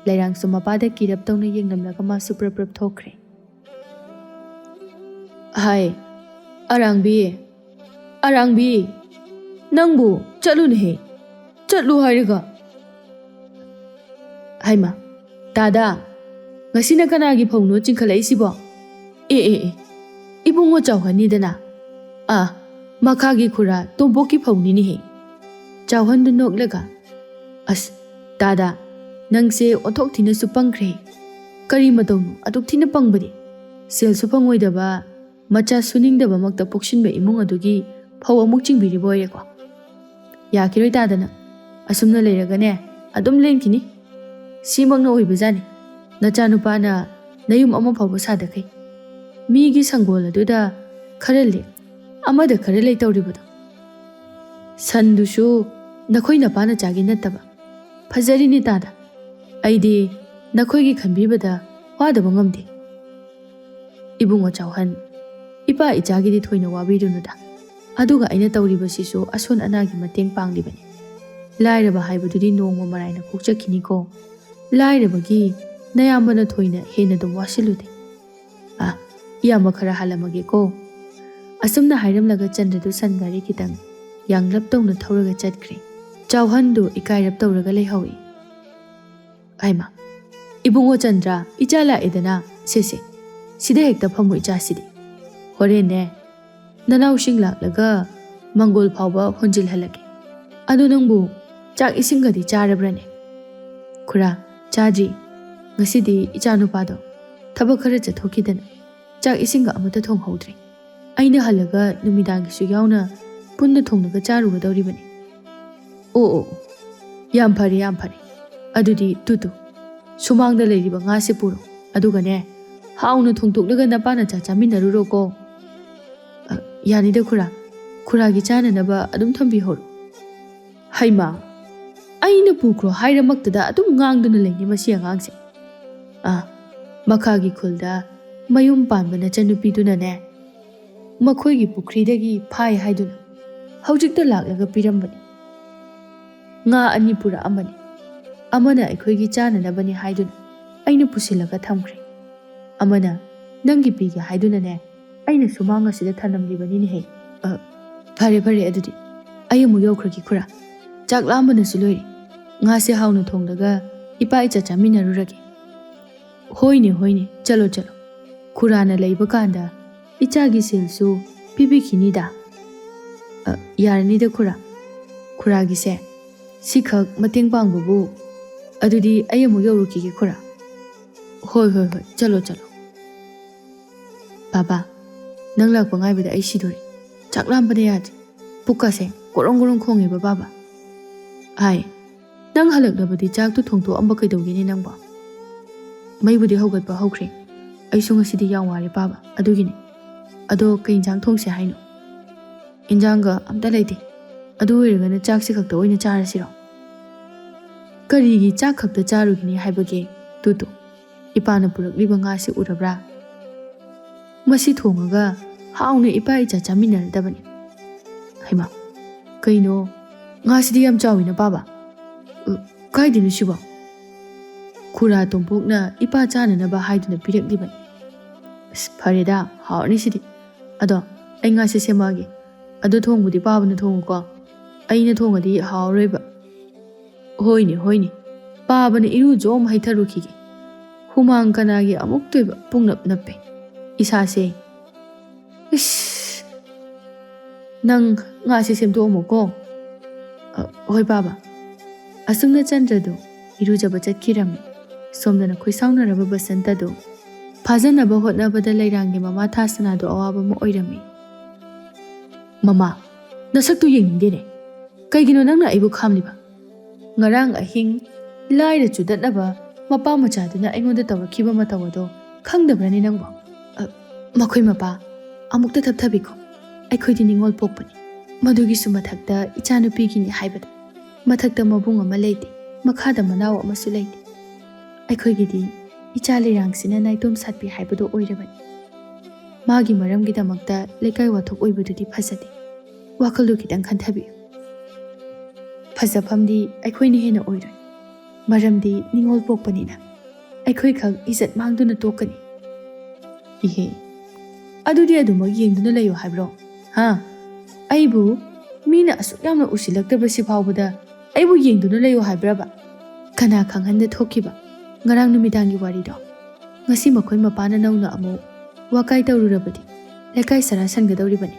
ꯂꯩꯔꯥꯡꯁꯨ ꯃꯄꯥꯗ ꯀꯤꯔꯞ ꯇꯧꯅ ꯌꯦꯡꯂꯝꯂꯒ ꯃꯥꯁꯨ ꯄ꯭ꯔꯞ ꯄ꯭ꯔꯞ ꯊꯣꯛꯈ꯭ꯔꯦ꯫ "ꯍꯥꯏ, ꯑꯔꯥꯡꯕꯤ, ꯑꯔꯥꯡꯕꯤ!" "ꯅꯪꯕꯨ ꯆꯠꯂꯨꯅꯦꯍꯦ, ꯆꯠꯂꯨ ꯍꯥꯏꯔꯒ!" ꯍꯥꯏꯃ, ꯇꯥꯗ, ꯉꯁꯤꯅ ꯀꯅꯥꯒꯤ ꯐꯧꯅꯣ ꯆꯤꯡꯈꯠꯂꯛꯏꯁꯤꯕꯣ? "ꯑꯦ, ꯑꯦ, ꯑꯦ, ꯏꯕꯨꯡꯉꯣ ꯆꯥꯎꯍꯟꯅꯤꯗꯅ꯫ ꯑꯥ, ꯃꯈꯥꯒꯤ ꯈꯨꯔꯥ ꯇꯣꯝꯄꯣꯛꯀꯤ ꯐꯧꯅꯤꯅꯦꯍꯦ꯫" ꯆꯥꯎꯍꯟꯗꯨ ꯅꯣꯛꯂꯒ, "ꯑꯁ, ꯇꯥꯗ, ꯅꯪꯁꯦ ꯑꯣꯟꯊꯣꯛ ꯊꯤꯅꯁꯨ ꯄꯪꯈ꯭ꯔꯦ꯫ ꯀꯔꯤ ꯃꯇꯧꯅꯣ ꯑꯗꯨꯛ ꯊꯤꯅ ꯄꯪꯕꯗꯤ? ꯁꯦꯜꯁꯨ ꯐꯪꯉꯣꯏꯗꯕ, ꯃꯆꯥ ꯁꯨꯅꯤꯡꯗꯕꯃꯛꯇ ꯄꯣꯛꯁꯤꯟꯕ ꯏꯃꯨꯡ ꯑꯗꯨꯒꯤ ꯐꯧ ꯑꯃꯨꯛ ꯆꯤꯡꯕꯤꯔꯤꯕ ꯑꯣꯏꯔꯦꯀꯣ? ꯌꯥꯈꯤꯔꯣꯏ ꯇꯥꯗꯅ꯫ ꯑꯁꯨꯝꯅ ꯂꯩꯔꯒꯅꯦ, ꯑꯗꯨꯝ ꯂꯦꯟꯈꯤꯅꯤ꯫ ꯁꯤꯃꯛꯅ ꯑꯣꯏꯕꯖꯥꯠꯅꯤ꯫ ꯅꯆꯥꯅꯨꯄꯥꯅ ꯅꯌꯨꯝ ꯑꯃ ꯐꯥꯎꯕ ꯁꯥꯗꯈꯩ꯫ ꯃꯤꯒꯤ ꯁꯪꯒꯣꯜ ꯑꯗꯨꯗ ꯈꯔ ꯂꯦꯛ, ꯑꯃꯗ ꯈꯔ ꯂꯩ ꯇꯧꯔꯤꯕꯗꯣ꯫ ꯁꯟꯗꯨꯁꯨ ꯅꯈꯣꯏ ꯅꯄꯥꯅ ꯆꯥꯒꯦ ꯅꯠꯇꯕ꯫ ꯐꯖꯔꯤꯅꯤ ꯇꯥꯗ꯫ ꯑꯩꯗꯤ ꯅꯈꯣꯏꯒꯤ ꯈꯟꯕꯤꯕꯗ ꯋꯥꯗꯕ ꯉꯝꯗꯦ꯫" "ꯏꯕꯨꯡꯉꯣ ꯆꯥꯎꯍꯟ, ꯏꯄꯥ ꯏꯆꯥꯒꯤꯗꯤ ꯊꯣꯏꯅ ꯋꯥꯕꯤꯔꯨꯅꯨꯗ꯫ ꯑꯗꯨꯒ ꯑꯩꯅ ꯇꯧꯔꯤꯕꯁꯤꯁꯨ ꯑꯁꯣꯟ ꯑꯅꯥꯒꯤ ꯃꯇꯦꯡ ꯄꯥꯡꯂꯤꯕꯅꯤ꯫ ꯂꯥꯏꯔꯕ ꯍꯥꯏꯕꯗꯨꯗꯤ ꯅꯣꯡꯃ ꯃꯔꯥꯏꯅ ꯀꯣꯛꯆꯈꯤꯅꯤꯀꯣ꯫ ꯂꯥꯏꯔꯕꯒꯤ ꯅꯌꯥꯝꯕꯅ ꯊꯣꯏꯅ ꯍꯦꯟꯅ ꯑꯗꯨꯝ ꯋꯥꯁꯤꯜꯂꯨꯗꯦ꯫" "ꯑ, ꯏꯌꯥꯝꯕ ꯈꯔ ꯍꯥꯜꯂꯝꯃꯒꯦꯀꯣ꯫" ꯑꯁꯨꯝꯅ ꯍꯥꯏꯔꯝꯂꯒ ꯆꯟꯗ꯭ꯔꯗꯨ ꯁꯟ ꯒꯥꯔꯤ ꯈꯤꯇꯪ ꯌꯥꯡꯂꯞ ꯇꯧꯅ ꯊꯧꯔꯒ ꯆꯠꯈ꯭ꯔꯦ꯫ ꯆꯥꯎꯍꯟꯗꯨ ꯏꯀꯥꯏꯔꯞ ꯇꯧꯔꯒ ꯂꯩꯍꯧꯏ꯫ ꯍꯩꯃꯥ, ꯏꯕꯨꯡꯉꯣ ꯆꯟꯗ꯭ꯔ, ꯏꯆꯥ ꯂꯥꯛꯑꯦꯗꯅ, ꯁꯦ ꯁꯦ, ꯁꯤꯗ ꯍꯦꯛꯇ ꯐꯝꯃꯨ ꯏꯆꯥꯁꯤꯗꯤ꯫ ꯍꯣꯔꯦꯟꯅꯦ, ꯅꯅꯥꯎꯁꯤꯡ ꯂꯥꯛꯂꯒ ꯃꯪꯒꯣꯜ ꯐꯥꯎꯕ ꯍꯣꯟꯖꯤꯜꯍꯜꯂꯒꯦ꯫ ꯑꯗꯨ ꯅꯪꯕꯨ ꯆꯥꯛ ꯏꯁꯤꯡꯒꯗꯤ ꯆꯥꯔꯕ꯭ꯔꯅꯦ?" "ꯈꯨꯔꯥ, ꯆꯥꯗ꯭ꯔꯤ꯫ ꯉꯁꯤꯗꯤ ꯏꯆꯥꯅꯨꯄꯥꯗꯣ ꯊꯕꯛ ꯈꯔ ꯆꯠꯊꯣꯛꯈꯤꯗꯅ ꯆꯥꯛ ꯏꯁꯤꯡꯒ ꯑꯃꯠꯇ ꯊꯣꯡꯍꯧꯗ꯭ꯔꯤ꯫ ꯑꯩꯅ ꯍꯜꯂꯒ ꯅꯨꯃꯤꯗꯥꯡꯒꯤꯁꯨ ꯌꯥꯎꯅ ꯄꯨꯟꯅ ꯊꯣꯡꯂꯒ ꯆꯥꯔꯨꯒꯗꯧꯔꯤꯕꯅꯤ꯫" "ꯑꯣ, ꯑꯣ, ꯑꯣ꯫ ꯌꯥꯝ ꯐꯔꯦ, ꯌꯥꯝ ꯐꯔꯦ꯫ ꯑꯗꯨꯗꯤ ꯇꯨ, ꯇꯨ, ꯁꯨꯃꯥꯡꯗ ꯂꯩꯔꯤꯕ ꯉꯥꯁꯦ ꯄꯨꯔꯣ꯫ ꯑꯗꯨꯒꯅꯦ, ꯍꯥꯎꯅ ꯊꯣꯡꯗꯣꯛꯂꯒ ꯅꯄꯥ ꯅꯆꯥ ꯆꯥꯃꯤꯟꯅꯔꯨꯔꯣꯀꯣ꯫" "ꯑ, ꯌꯥꯅꯤꯗ ꯈꯨꯔꯥ꯫ ꯈꯨꯔꯥꯒꯤ ꯆꯥꯅꯅꯕ ꯑꯗꯨꯝ ꯊꯝꯕꯤꯍꯧꯔꯣ꯫" ꯍꯩꯃꯥ, ꯑꯩꯅ ꯄꯨꯈ꯭ꯔꯣ ꯍꯥꯏꯔꯃꯛꯇꯗ ꯑꯗꯨꯝ ꯉꯥꯡꯗꯨꯅ ꯂꯩꯅꯤ ꯃꯁꯤ ꯑꯉꯥꯡꯁꯦ꯫ ꯑꯥ, ꯃꯈꯥꯒꯤ ꯈꯨꯜꯗ ꯃꯌꯨꯝ ꯄꯥꯟꯕ ꯅꯆꯟꯅꯨꯄꯤꯗꯨꯅꯅꯦ, ꯃꯈꯣꯏꯒꯤ ꯄꯨꯈ꯭ꯔꯤꯗꯒꯤ ꯐꯥꯏ ꯍꯥꯏꯗꯨꯅ ꯍꯧꯖꯤꯛꯇ ꯂꯥꯛꯂꯒ ꯄꯤꯔꯝꯕꯅꯤ꯫ ꯉꯥ ꯑꯅꯤ ꯄꯨꯔꯛꯑꯝꯕꯅꯤ꯫ ꯑꯃꯅ ꯑꯩꯈꯣꯏꯒꯤ ꯆꯥꯅꯅꯕꯅꯤ ꯍꯥꯏꯗꯨꯅ ꯑꯩꯅ ꯄꯨꯁꯤꯜꯂꯒ ꯊꯝꯈ꯭ꯔꯦ꯫ ꯑꯃꯅ ꯅꯪꯒꯤ ꯄꯤꯒꯦ ꯍꯥꯏꯗꯨꯅꯅꯦ, ꯑꯩꯅ ꯁꯨꯃꯥꯡ ꯑꯁꯤꯗ ꯊꯅꯝꯂꯤꯕꯅꯤꯅꯦꯍꯦ꯫ ꯑ, ꯐꯔꯦ, ꯐꯔꯦ, ꯑꯗꯨꯗꯤ ꯑꯩ ꯑꯃꯨꯛ ꯌꯧꯈ꯭ꯔꯒꯦ ꯈꯨꯔꯥ꯫ ꯆꯥꯛ ꯂꯥꯝꯕꯅꯁꯨ ꯂꯣꯏꯔꯦ꯫ ꯉꯥꯁꯦ ꯍꯥꯎꯅ ꯊꯣꯡꯂꯒ ꯏꯄꯥ ꯏꯆꯥ ꯆꯥꯃꯤꯟꯅꯔꯨꯔꯒꯦ꯫ ꯍꯣꯏꯅꯦ, ꯍꯣꯏꯅꯦ, ꯆꯠꯂꯣ, ꯆꯠꯂꯣ꯫ ꯈꯨꯔꯥꯅ ꯂꯩꯕ ꯀꯥꯟꯗ ꯏꯆꯥꯒꯤ ꯁꯦꯜꯁꯨ ꯄꯤꯕꯤꯈꯤꯅꯤꯗ꯫ ꯑ, ꯌꯥꯔꯅꯤꯗ ꯈꯨꯔꯥ꯫ ꯈꯨꯔꯥꯒꯤꯁꯦ ꯁꯤꯈꯛ ꯃꯇꯦꯡ ꯄꯥꯡꯕꯕꯨ꯫ ꯑꯗꯨꯗꯤ ꯑꯩ ꯑꯃꯨꯛ ꯌꯧꯔꯨꯈꯤꯒꯦ ꯈꯨꯔꯥ꯫ ꯍꯣꯏ, ꯍꯣꯏ, ꯍꯣꯏ, ꯆꯠꯂꯣ, ꯆꯠꯂꯣ꯫ ꯕꯥꯕꯥ, ꯅꯪ ꯂꯥꯛꯄ ꯉꯥꯏꯕꯗ ꯑꯩ ꯁꯤꯗꯣꯔꯦ꯫ ꯆꯥꯛ ꯂꯥꯝꯕꯅ ꯌꯥꯗ꯭ꯔꯦ꯫ ꯄꯨꯛꯀꯁꯦ ꯒꯣꯔꯣꯡ ꯒꯣꯔꯣꯡ ꯈꯣꯡꯉꯦꯕ ꯕꯥꯕꯥ꯫ ꯑꯥꯏ, ꯅꯪ ꯍꯜꯂꯛꯂꯕꯗꯤ ꯆꯥꯛꯇꯨ ꯊꯣꯡꯗꯣꯛꯑꯝꯕ ꯀꯩꯗꯧꯒꯦꯅꯦ ꯅꯪꯕꯣ? ꯃꯩꯕꯨꯗꯤ ꯍꯧꯒꯠꯄ ꯍꯧꯈ꯭ꯔꯦ꯫ ꯑꯩꯁꯨ ꯉꯁꯤꯗꯤ ꯌꯥꯝ ꯋꯥꯔꯦ ꯄꯥꯕ, ꯑꯗꯨꯒꯤꯅꯦ꯫ ꯑꯗꯣ ꯀꯩ ꯏꯟꯖꯥꯡ ꯊꯣꯡꯁꯦ ꯍꯥꯏꯅꯣ? ꯏꯟꯖꯥꯡꯒ ꯑꯝꯇ ꯂꯩꯇꯦ꯫ ꯑꯗꯨ ꯑꯣꯏꯔꯒꯅ ꯆꯥꯛꯁꯤ ꯈꯛꯇ ꯑꯣꯏꯅ ꯆꯥꯔꯁꯤꯔꯣ? ꯀꯔꯤꯒꯤ ꯆꯥꯛ ꯈꯛꯇ ꯆꯥꯔꯨꯒꯅꯤ ꯍꯥꯏꯕꯒꯦ? ꯇꯨꯇꯨ, ꯏꯄꯥꯅ ꯄꯨꯔꯛꯂꯤꯕ ꯉꯥꯁꯤ ꯎꯔꯕ꯭ꯔꯥ? ꯃꯁꯤ ꯊꯣꯡꯉꯒ ꯍꯥꯎꯅ ꯏꯄꯥ ꯏꯆꯥ ꯆꯥꯃꯤꯟꯅꯔꯗꯕꯅꯤ꯫ ꯍꯩꯃꯥ, ꯀꯩꯅꯣ, ꯉꯥꯁꯤꯗꯤ ꯌꯥꯝ ꯆꯥꯎꯏꯅ ꯄꯥꯕ꯫ ꯎ, ꯀꯥꯏꯗꯩꯅꯣ ꯁꯤꯕꯣ? ꯈꯨꯔꯥ ꯇꯣꯝꯄꯣꯛꯅ ꯏꯄꯥ ꯆꯥꯅꯅꯕ ꯍꯥꯏꯗꯨꯅ ꯄꯤꯔꯛꯂꯤꯕꯅꯤ꯫ ꯑꯁ, ꯐꯔꯦꯗ, ꯍꯥꯎꯔꯅꯤ ꯁꯤꯗꯤ꯫ ꯑꯗꯣ ꯑꯩ ꯉꯥꯁꯦ ꯁꯦꯝꯃꯛꯑꯒꯦ꯫ ꯑꯗꯣ ꯊꯣꯡꯕꯗꯤ ꯄꯥꯕꯅ ꯊꯣꯡꯉꯨꯀꯣ꯫ ꯑꯩꯅ ꯊꯣꯡꯉꯗꯤ ꯍꯥꯎꯔꯣꯏꯕ꯫ ꯍꯣꯏꯅꯦ, ꯍꯣꯏꯅꯦ꯫ ꯄꯥꯕꯅ ꯏꯔꯨꯖꯣꯝ ꯍꯩꯊꯔꯨꯈꯤꯒꯦ꯫ ꯍꯨꯃꯥꯡ ꯀꯅꯥꯒꯤ ꯑꯃꯨꯛꯇꯣꯏꯕ ꯄꯨꯡꯅꯞ ꯅꯞꯄꯦ ꯏꯁꯥꯁꯦ꯫ ꯏꯁ! ꯅꯪ ꯉꯥꯁꯦ ꯁꯦꯝꯗꯣꯛꯑꯝꯃꯣꯀꯣ꯫ ꯑ, ꯍꯣꯏ ꯄꯥꯕ꯫ ꯑꯁꯨꯝꯅ ꯆꯟꯗ꯭ꯔꯗꯨ ꯏꯔꯨꯖꯕ ꯆꯠꯈꯤꯔꯝꯃꯤ꯫ ꯁꯣꯝꯗꯅ ꯈꯣꯏꯁꯥꯎꯅꯔꯕ ꯕꯁꯟꯇꯗꯨ ꯐꯥꯖꯅꯕ ꯍꯣꯠꯅꯕꯗ ꯂꯩꯔꯥꯡꯒꯤ ꯃꯃꯥ ꯊꯥꯁꯅꯥꯗꯨ ꯑꯋꯥꯕ ꯑꯃ ꯑꯣꯏꯔꯝꯃꯤ꯫ ꯃꯃꯥ, ꯅꯁꯛꯇꯨ ꯌꯦꯡꯅꯤꯡꯗꯦꯅꯦ꯫ ꯀꯩꯒꯤꯅꯣ ꯅꯪꯅ ꯑꯩꯕꯨ ꯈꯥꯝꯂꯤꯕ? ꯉꯔꯥꯡ ꯑꯍꯤꯡ ꯂꯥꯏꯔ ꯆꯨꯗꯠꯅꯕ ꯃꯄꯥ ꯃꯆꯥꯗꯨꯅ ꯑꯩꯉꯣꯟꯗ ꯇꯧꯔꯛꯈꯤꯕ ꯃꯇꯧ ꯑꯗꯣ ꯈꯪꯗꯕ꯭ꯔꯅꯦ ꯅꯪꯕꯣ? ꯑ, ꯃꯈꯣꯏ ꯃꯄꯥ, ꯑꯃꯨꯛꯇ ꯊꯞꯊꯕꯤꯈꯣ꯫ ꯑꯩꯈꯣꯏꯗꯤ ꯅꯤꯡꯉꯣꯜ ꯄꯣꯛꯄꯅꯤ꯫ ꯃꯗꯨꯒꯤꯁꯨ ꯃꯊꯛꯇ ꯏꯆꯥꯅꯨꯄꯤꯒꯤꯅꯤ ꯍꯥꯏꯕꯗ꯫ ꯃꯊꯛꯇ ꯃꯕꯨꯡ ꯑꯃ ꯂꯩꯇꯦ, ꯃꯈꯥꯗ ꯃꯅꯥꯎ ꯑꯃꯁꯨ ꯂꯩꯇꯦ꯫ ꯑꯩꯈꯣꯏꯒꯤꯗꯤ ꯏꯆꯥ ꯂꯩꯔꯥꯡꯁꯤꯅ ꯅꯥꯏꯇꯣꯝ ꯁꯥꯠꯄꯤ ꯍꯥꯏꯕꯗꯨ ꯑꯣꯏꯔꯕꯅꯤ꯫ ꯃꯥꯒꯤ ꯃꯔꯝꯒꯤꯗꯃꯛꯇ ꯂꯩꯀꯥꯏ ꯋꯥꯊꯣꯛ ꯑꯣꯏꯕꯗꯨꯗꯤ ꯐꯖꯗꯦ꯫ ꯋꯥꯈꯜꯗꯨ ꯈꯤꯇꯪ ꯈꯟꯊꯕꯤꯌꯨ꯫ ꯐꯖꯐꯝꯗꯤ ꯑꯩꯈꯣꯏꯅ ꯍꯦꯟꯅ ꯑꯣꯏꯔꯣꯏ, ꯃꯔꯝꯗꯤ ꯅꯤꯡꯉꯣꯜ ꯄꯣꯛꯄꯅꯤꯅ꯫ ꯑꯩꯈꯣꯏꯈꯛ ꯏꯖꯠ ꯃꯥꯡꯗꯨꯅ ꯇꯣꯛꯀꯅꯤ꯫ ꯏꯍꯦ, ꯑꯗꯨꯗꯤ ꯑꯗꯨꯃꯛ ꯌꯦꯡꯗꯨꯅ ꯂꯩꯌꯨ ꯍꯥꯏꯕ꯭ꯔꯣ? ꯍꯥ? ꯑꯩꯕꯨ ꯃꯤꯅ ꯑꯁꯨꯛ ꯌꯥꯝꯅ ꯎꯁꯤꯜꯂꯛꯇꯕꯁꯤ ꯐꯥꯎꯕꯗ ꯑꯩꯕꯨ ꯌꯦꯡꯗꯨꯅ ꯂꯩꯌꯨ ꯍꯥꯏꯕ꯭ꯔꯕ? ꯀꯅꯥ ꯈꯪꯍꯟꯗ ꯊꯣꯛꯈꯤꯕ ꯉꯔꯥꯡ ꯅꯨꯃꯤꯗꯥꯡꯒꯤ ꯋꯥꯔꯤꯗꯣ? ꯉꯁꯤ ꯃꯈꯣꯏ ꯃꯄꯥꯅ ꯅꯧꯅ ꯑꯃꯨꯛ ꯋꯥꯀꯥꯏ ꯇꯧꯔꯨꯔꯕꯗꯤ ꯂꯩꯀꯥꯏ ꯁꯔꯥ ꯁꯟꯒꯗꯧꯔꯤꯕꯅꯤ꯫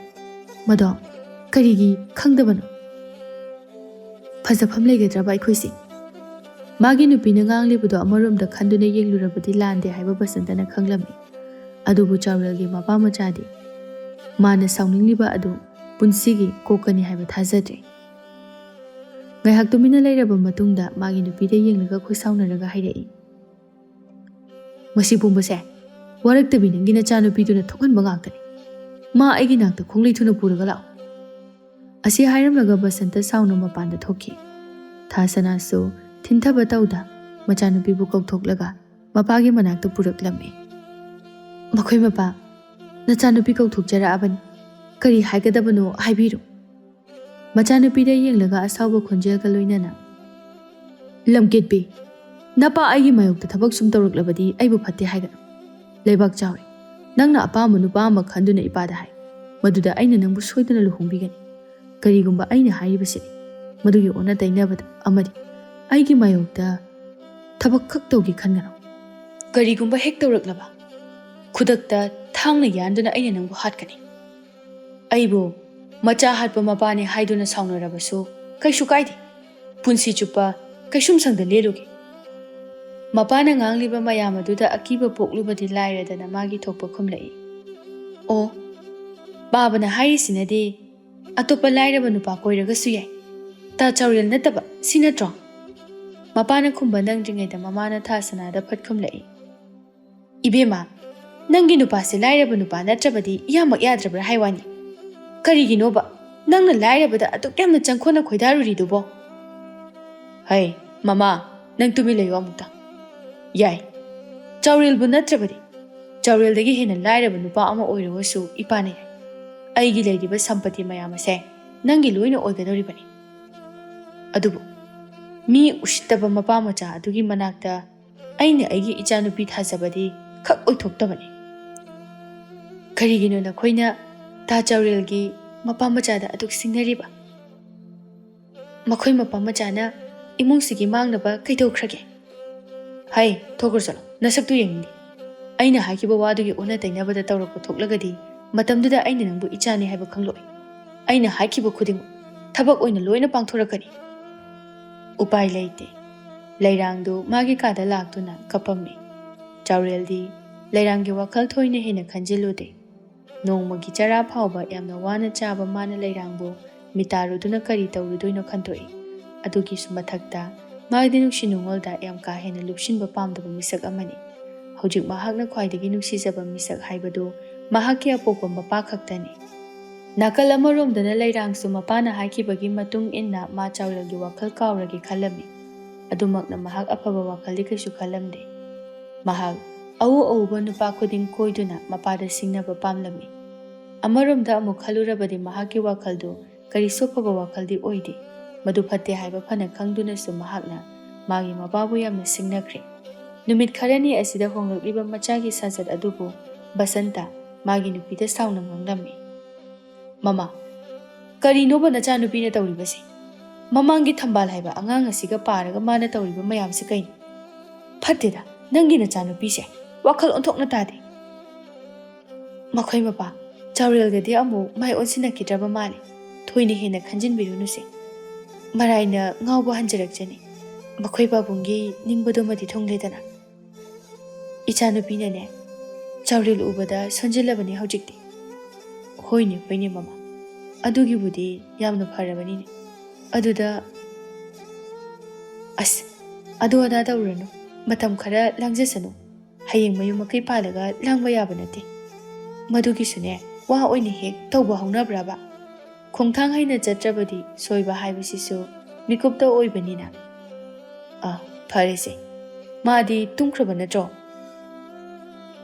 ꯃꯗꯣ ꯀꯔꯤꯒꯤ ꯈꯪꯗꯕꯅꯣ? ꯐꯖꯐꯝ ꯂꯩꯒꯗ꯭ꯔꯕ ꯑꯩꯈꯣꯏꯁꯦ? ꯃꯥꯒꯤ ꯅꯨꯄꯤꯅ ꯉꯥꯡꯂꯤꯕꯗꯣ ꯑꯃꯔꯣꯝꯗ ꯈꯟꯗꯨꯅ ꯌꯦꯡꯂꯨꯔꯕꯗꯤ ꯂꯥꯟꯗꯦ ꯍꯥꯏꯕ ꯕꯁꯟꯇꯅ ꯈꯪꯂꯝꯃꯤ꯫ ꯑꯗꯨꯕꯨ ꯆꯥꯎꯔꯦꯜꯒꯤ ꯃꯄꯥ ꯃꯆꯥꯗꯤ ꯃꯥꯅ ꯁꯥꯎꯅꯤꯡꯂꯤꯕ ꯑꯗꯨ ꯄꯨꯟꯁꯤꯒꯤ ꯀꯣꯛꯀꯅꯤ ꯍꯥꯏꯕ ꯊꯥꯖꯗ꯭ꯔꯦ꯫ ꯉꯥꯏꯍꯥꯛ ꯇꯨꯃꯤꯟꯅ ꯂꯩꯔꯕ ꯃꯇꯨꯡꯗ ꯃꯥꯒꯤ ꯅꯨꯄꯤꯗ ꯌꯦꯡꯂꯒ ꯈꯣꯏꯁꯥꯎꯅꯔꯒ ꯍꯥꯏꯔꯛꯏ, "ꯃꯁꯤ ꯄꯨꯝꯕꯁꯦ ꯋꯥꯔꯛꯇꯕꯤ ꯅꯪꯒꯤ ꯅꯆꯥꯅꯨꯄꯤꯗꯨꯅ ꯊꯣꯛꯍꯟꯕ ꯉꯥꯛꯇꯅꯤ꯫ ꯃꯥ ꯑꯩꯒꯤ ꯅꯥꯛꯇ ꯈꯣꯡꯂꯩ ꯊꯨꯅ ꯄꯨꯔꯒ ꯂꯥꯛꯑꯣ"꯫ ꯑꯁꯤ ꯍꯥꯏꯔꯝꯂꯒ ꯕꯁꯟꯇ ꯁꯥꯎꯅ ꯃꯄꯥꯟꯗ ꯊꯣꯛꯈꯤ꯫ ꯊꯥꯁꯅꯥꯁꯨ ꯊꯤꯟꯊꯕ ꯇꯧꯗ ꯃꯆꯥꯅꯨꯄꯤꯕꯨ ꯀꯧꯊꯣꯛꯂꯒ ꯃꯄꯥꯒꯤ ꯃꯅꯥꯛꯇ ꯄꯨꯔꯛꯂꯝꯃꯤ꯫ "ꯃꯈꯣꯏ ꯃꯄꯥ, ꯅꯆꯥꯅꯨꯄꯤ ꯀꯧꯊꯣꯛꯆꯔꯛꯑꯕꯅꯤ꯫ ꯀꯔꯤ ꯍꯥꯏꯒꯗꯕꯅꯣ ꯍꯥꯏꯕꯤꯔꯣ"꯫ ꯃꯆꯥꯅꯨꯄꯤꯗ ꯌꯦꯡꯂꯒ ꯑꯁꯥꯎꯕ ꯈꯣꯟꯖꯦꯜꯒ ꯂꯣꯏꯅꯅ, "ꯂꯝꯀꯦꯠꯄꯤ, ꯅꯄꯥ ꯑꯩꯒꯤ ꯃꯥꯌꯣꯛꯇ ꯊꯕꯛ ꯁꯨꯝ ꯇꯧꯔꯛꯂꯕꯗꯤ ꯑꯩꯕꯨ ꯐꯠꯇꯦ ꯍꯥꯏꯒꯅꯨ꯫ ꯂꯩꯕꯥꯛ ꯆꯥꯎꯏ꯫ ꯅꯪꯅ ꯑꯄꯥꯝꯕ ꯅꯨꯄꯥ ꯑꯃ ꯈꯟꯗꯨꯅ ꯏꯄꯥꯗ ꯍꯥꯏ꯫ ꯃꯗꯨꯗ ꯑꯩꯅ ꯅꯪꯕꯨ ꯁꯣꯏꯗꯅ ꯂꯨꯍꯣꯡꯕꯤꯒꯅꯤ꯫ ꯀꯔꯤꯒꯨꯝꯕ ꯑꯩꯅ ꯍꯥꯏꯔꯤꯕꯁꯤꯗꯤ ꯃꯗꯨꯒꯤ ꯑꯣꯟꯅ ꯇꯩꯅꯕꯗ ꯑꯃꯗꯤ ꯑꯩꯒꯤ ꯃꯥꯌꯣꯛꯇ ꯊꯕꯛ ꯈꯛ ꯇꯧꯒꯦ ꯈꯟꯒꯅꯨ꯫ ꯀꯔꯤꯒꯨꯝꯕ ꯍꯦꯛ ꯇꯧꯔꯛꯂꯕ, ꯈꯨꯗꯛꯇ ꯊꯥꯡꯅ ꯌꯥꯟꯗꯨꯅ ꯑꯩꯅ ꯅꯪꯕꯨ ꯍꯥꯠꯀꯅꯤ꯫ ꯑꯩꯕꯨ ꯃꯆꯥ ꯍꯥꯠꯄ ꯃꯄꯥꯅꯤ ꯍꯥꯏꯗꯨꯅ ꯁꯥꯎꯅꯔꯕꯁꯨ ꯀꯩꯁꯨ ꯀꯥꯏꯗꯦ꯫ ꯄꯨꯟꯁꯤ ꯆꯨꯞꯄ ꯀꯩꯁꯨꯝꯁꯪꯗ ꯂꯦꯜꯂꯨꯒꯦ"꯫ ꯃꯄꯥꯅ ꯉꯥꯡꯂꯤꯕ ꯃꯌꯥꯝ ꯑꯗꯨꯗ ꯑꯀꯤꯕ ꯄꯣꯛꯂꯨꯕꯗꯤ ꯂꯥꯏꯔꯗꯅ ꯃꯥꯒꯤ ꯊꯣꯛꯄ ꯈꯨꯝꯂꯛꯏ꯫ "ꯑꯣ, ꯄꯥꯕꯅ ꯍꯥꯏꯔꯤꯁꯤꯅꯗꯤ ꯑꯇꯣꯞꯄ ꯂꯥꯏꯔꯕ ꯅꯨꯄꯥ ꯀꯣꯏꯔꯒꯁꯨ ꯌꯥꯏ꯫ ꯇꯥ ꯆꯥꯎꯔꯦꯜ ꯅꯠꯇꯕ ꯁꯤ ꯅꯠꯇ꯭ꯔꯣ?" ꯃꯄꯥꯅ ꯈꯨꯝꯕ ꯅꯪꯗ꯭ꯔꯤꯉꯩꯗ ꯃꯃꯥꯅ ꯊꯥꯁꯅꯥꯗ ꯐꯠ ꯈꯨꯝꯂꯛꯏ꯫ "ꯏꯕꯦꯝꯃ, ꯅꯪꯒꯤ ꯅꯨꯄꯥꯁꯦ ꯂꯥꯏꯔꯕ ꯅꯨꯄꯥ ꯅꯠꯇ꯭ꯔꯕꯗꯤ ꯏꯌꯥꯃꯛ ꯌꯥꯗ꯭ꯔꯕ꯭ꯔꯥ ꯍꯥꯏ ꯋꯥꯅꯤ꯫ ꯀꯔꯤꯒꯤꯅꯣꯕ ꯅꯪꯅ ꯂꯥꯏꯔꯕꯗ ꯑꯗꯨꯛ ꯌꯥꯝꯅ ꯆꯪꯈꯣꯟꯅ ꯈꯣꯏꯗꯥꯔꯨꯔꯤꯗꯨꯕꯣ?" "ꯍꯩ, ꯃꯃꯥ, ꯅꯪ ꯇꯨꯃꯤꯟ ꯂꯩꯌꯨ ꯑꯃꯨꯛꯇ꯫ ꯌꯥꯏ, ꯆꯥꯎꯔꯦꯜꯕꯨ ꯅꯠꯇ꯭ꯔꯕꯗꯤ, ꯆꯥꯎꯔꯦꯜꯗꯒꯤ ꯍꯦꯟꯅ ꯂꯥꯏꯔꯕ ꯅꯨꯄꯥ ꯑꯃ ꯑꯣꯏꯔꯨꯔꯁꯨ ꯏꯄꯥꯅ ꯌꯥꯏ꯫ ꯑꯩꯒꯤ ꯂꯩꯔꯤꯕ ꯁꯝꯄꯇꯤ ꯃꯌꯥꯝ ꯑꯁꯦ ꯅꯪꯒꯤ ꯂꯣꯏꯅ ꯑꯣꯏꯒꯗꯧꯔꯤꯕꯅꯤ꯫ ꯑꯗꯨꯕꯨ ꯃꯤ ꯎꯁꯤꯠꯇꯕ ꯃꯄꯥ ꯃꯆꯥ ꯑꯗꯨꯒꯤ ꯃꯅꯥꯛꯇ ꯑꯩꯅ ꯑꯩꯒꯤ ꯏꯆꯥꯅꯨꯄꯤ ꯊꯥꯖꯕꯗꯤ ꯈꯛ ꯑꯣꯏꯊꯣꯛꯇꯕꯅꯤ꯫ ꯀꯔꯤꯒꯤꯅꯣ ꯅꯈꯣꯏꯅ ꯇꯥ ꯆꯥꯎꯔꯦꯜꯒꯤ ꯃꯄꯥ ꯃꯆꯥꯗ ꯑꯗꯨꯛ ꯁꯤꯡꯅꯔꯤꯕ? ꯃꯈꯣꯏ ꯃꯄꯥ ꯃꯆꯥꯅ ꯏꯃꯨꯡꯁꯤꯒꯤ ꯃꯥꯡꯅꯕ ꯀꯩꯗꯧꯈ꯭ꯔꯒꯦ? ꯍꯩ, ꯊꯣꯛꯈ꯭ꯔꯣ ꯆꯠꯂꯣ, ꯅꯁꯛꯇꯨ ꯌꯦꯡꯅꯤꯡꯗꯦ꯫ ꯑꯩꯅ ꯍꯥꯏꯈꯤꯕ ꯋꯥꯗꯨꯒꯤ ꯑꯣꯟꯅ ꯇꯩꯅꯕꯗ ꯇꯧꯔꯛꯄ ꯊꯣꯛꯂꯒꯗꯤ, ꯃꯇꯝꯗꯨꯗ ꯑꯩꯅ ꯅꯪꯕꯨ ꯏꯆꯥꯅꯤ ꯍꯥꯏꯕ ꯈꯪꯂꯣꯏ꯫ ꯑꯩꯅ ꯍꯥꯏꯈꯤꯕ ꯈꯨꯗꯤꯡꯃꯛ ꯊꯕꯛ ꯑꯣꯏꯅ ꯂꯣꯏꯅ ꯄꯥꯡꯊꯣꯔꯛꯀꯅꯤ꯫ ꯎꯄꯥꯏ ꯂꯩꯇꯦ꯫ ꯂꯩꯔꯥꯡꯗꯨ ꯃꯥꯒꯤ ꯀꯥꯗ ꯂꯥꯛꯇꯨꯅ ꯀꯞꯄꯝꯃꯤ꯫ ꯆꯥꯎꯔꯦꯜꯗꯤ ꯂꯩꯔꯥꯡꯒꯤ ꯋꯥꯈꯜ ꯊꯣꯏꯅ ꯍꯦꯟꯅ ꯈꯟꯖꯤꯜꯂꯨꯗꯦ꯫ ꯅꯣꯡꯃꯒꯤ ꯆꯔꯥ ꯐꯥꯎꯕ ꯌꯥꯝꯅ ꯋꯥꯅ ꯆꯥꯕ ꯃꯥꯅ ꯂꯩꯔꯥꯡꯕꯨ ꯃꯤꯇꯥꯔꯨꯗꯨꯅ ꯀꯔꯤ ꯇꯧꯔꯨꯗꯣꯏꯅꯣ ꯈꯟꯗꯣꯛꯏ꯫ ꯑꯗꯨꯒꯤꯁꯨ ꯃꯊꯛꯇ, ꯃꯥꯗꯤ ꯅꯨꯡꯁꯤ ꯅꯨꯡꯉꯣꯜꯗ ꯌꯥꯝ ꯀꯥ ꯍꯦꯟꯅ ꯂꯨꯞꯁꯤꯟꯕ ꯄꯥꯝꯗꯕ ꯃꯤꯁꯛ ꯑꯃꯅꯤ꯫ ꯍꯧꯖꯤꯛ ꯃꯍꯥꯛꯅ ꯈ꯭ꯋꯥꯏꯗꯒꯤ ꯅꯨꯡꯁꯤꯖꯕ ꯃꯤꯁꯛ ꯍꯥꯏꯕꯗꯨ ꯃꯍꯥꯛꯀꯤ ꯑꯄꯣꯛꯄ ꯃꯄꯥ ꯈꯛꯇꯅꯤ꯫ ꯅꯥꯀꯜ ꯑꯃꯔꯣꯝꯗꯅ ꯂꯩꯔꯥꯡꯁꯨ ꯃꯄꯥꯅ ꯍꯥꯏꯈꯤꯕꯒꯤ ꯃꯇꯨꯡ ꯏꯟꯅ ꯃꯥ ꯆꯥꯎꯔꯦꯜꯒꯤ ꯋꯥꯈꯜ ꯀꯥꯎꯔꯒꯦ ꯈꯜꯂꯝꯃꯤ꯫ ꯑꯗꯨꯃꯛꯅ ꯃꯍꯥꯛ ꯑꯐꯕ ꯋꯥꯈꯜꯗꯤ ꯀꯩꯁꯨ ꯈꯜꯂꯝꯗꯦ꯫ ꯃꯍꯥꯛ ꯑꯎ ꯑꯎꯕ ꯅꯨꯄꯥ ꯈꯨꯗꯤꯡ ꯀꯣꯏꯗꯨꯅ ꯃꯄꯥꯗ ꯁꯤꯡꯅꯕ ꯄꯥꯝꯂꯝꯃꯤ꯫ ꯑꯃꯔꯣꯝꯗ ꯑꯃꯨꯛ ꯈꯜꯂꯨꯔꯕꯗꯤ ꯃꯍꯥꯛꯀꯤ ꯋꯥꯈꯜꯗꯨ ꯀꯔꯤꯁꯨ ꯑꯐꯕ ꯋꯥꯈꯜꯗꯤ ꯑꯣꯏꯗꯦ꯫ ꯃꯗꯨ ꯐꯠꯇꯦ ꯍꯥꯏꯕ ꯐꯅ ꯈꯪꯗꯨꯅꯁꯨ ꯃꯍꯥꯛꯅ ꯃꯥꯒꯤ ꯃꯄꯥꯕꯨ ꯌꯥꯝꯅ ꯁꯤꯡꯅꯈ꯭ꯔꯦ꯫ ꯅꯨꯃꯤꯠ ꯈꯔꯅꯤ ꯑꯁꯤꯗ ꯍꯣꯡꯂꯛꯂꯤꯕ ꯃꯆꯥꯒꯤ ꯁꯥꯖꯠ ꯑꯗꯨꯕꯨ ꯕꯁꯟꯇ ꯃꯥꯒꯤ ꯅꯨꯄꯤꯗ ꯁꯥꯎꯅ ꯉꯥꯡꯂꯝꯃꯤ꯫ "ꯃꯃꯥ, ꯀꯔꯤꯅꯣꯕ ꯅꯆꯥꯅꯨꯄꯤꯅ ꯇꯧꯔꯤꯕꯁꯦ? ꯃꯃꯥꯡꯒꯤ ꯊꯝꯕꯥꯜ ꯍꯥꯏꯕ ꯑꯉꯥꯡ ꯑꯁꯤꯒ ꯄꯥꯔꯒ ꯃꯥꯅ ꯇꯧꯔꯤꯕ ꯃꯌꯥꯝꯁꯦ ꯀꯩꯅꯣ? ꯐꯠꯇꯦꯗ, ꯅꯪꯒꯤ ꯅꯆꯥꯅꯨꯄꯤꯁꯦ ꯋꯥꯈꯜ ꯑꯣꯟꯊꯣꯛꯅ ꯇꯥꯗꯦ꯫ ꯃꯈꯣꯏ ꯃꯄꯥ ꯆꯥꯎꯔꯦꯜꯒꯗꯤ ꯑꯃꯨꯛ ꯃꯥꯏ ꯑꯣꯟꯁꯤꯟꯅꯈꯤꯗ꯭ꯔꯕ ꯃꯥꯜꯂꯦ꯫ ꯊꯣꯏꯅ ꯍꯦꯟꯅ ꯈꯟꯖꯤꯟꯕꯤꯔꯨꯅꯨꯁꯦ꯫ ꯃꯔꯥꯏꯅ ꯉꯥꯎꯕ ꯍꯟꯖꯔꯛꯆꯅꯤ꯫ ꯃꯈꯣꯏ ꯄꯥꯕꯨꯡꯒꯤ ꯅꯤꯡꯕꯗꯨꯃꯗꯤ ꯊꯨꯡꯂꯦꯗꯅ꯫ ꯏꯆꯥꯅꯨꯄꯤꯅꯅꯦ, ꯆꯥꯎꯔꯦꯜ ꯎꯕꯗ ꯁꯣꯟꯖꯤꯜꯂꯕꯅꯤ ꯍꯧꯖꯤꯛꯇꯤ꯫" "ꯍꯣꯏꯅꯦ, ꯍꯣꯏꯅꯦ ꯃꯃꯥ, ꯑꯗꯨꯒꯤꯕꯨꯗꯤ ꯌꯥꯝꯅ ꯐꯔꯕꯅꯤꯅꯦ꯫ ꯑꯗꯨꯗ, ꯑꯁ, ꯑꯗꯨ ꯑꯗꯥ ꯇꯧꯔꯨꯔꯅꯨ, ꯃꯇꯝ ꯈꯔ ꯂꯥꯡꯖꯁꯅꯨ꯫ ꯍꯌꯦꯡ ꯃꯌꯨꯝ ꯃꯀꯩ ꯄꯥꯜꯂꯒ ꯂꯥꯡꯕ ꯌꯥꯕ ꯅꯠꯇꯦ꯫ ꯃꯗꯨꯒꯤꯁꯨꯅꯦ, ꯋꯥ ꯑꯣꯏꯅ ꯍꯦꯛ ꯇꯧꯕ ꯍꯧꯅꯕ꯭ꯔꯕ? ꯈꯣꯡꯊꯥꯡ ꯍꯩꯅ ꯆꯠꯇ꯭ꯔꯕꯗꯤ ꯁꯣꯏꯕ ꯍꯥꯏꯕꯁꯤꯁꯨ ꯃꯤꯀꯨꯞꯇ ꯑꯣꯏꯕꯅꯤꯅ꯫" "ꯑ, ꯐꯔꯦꯁꯦ꯫ ꯃꯥꯗꯤ ꯇꯨꯝꯈ꯭ꯔꯕ ꯅꯠꯇ꯭ꯔꯣ?"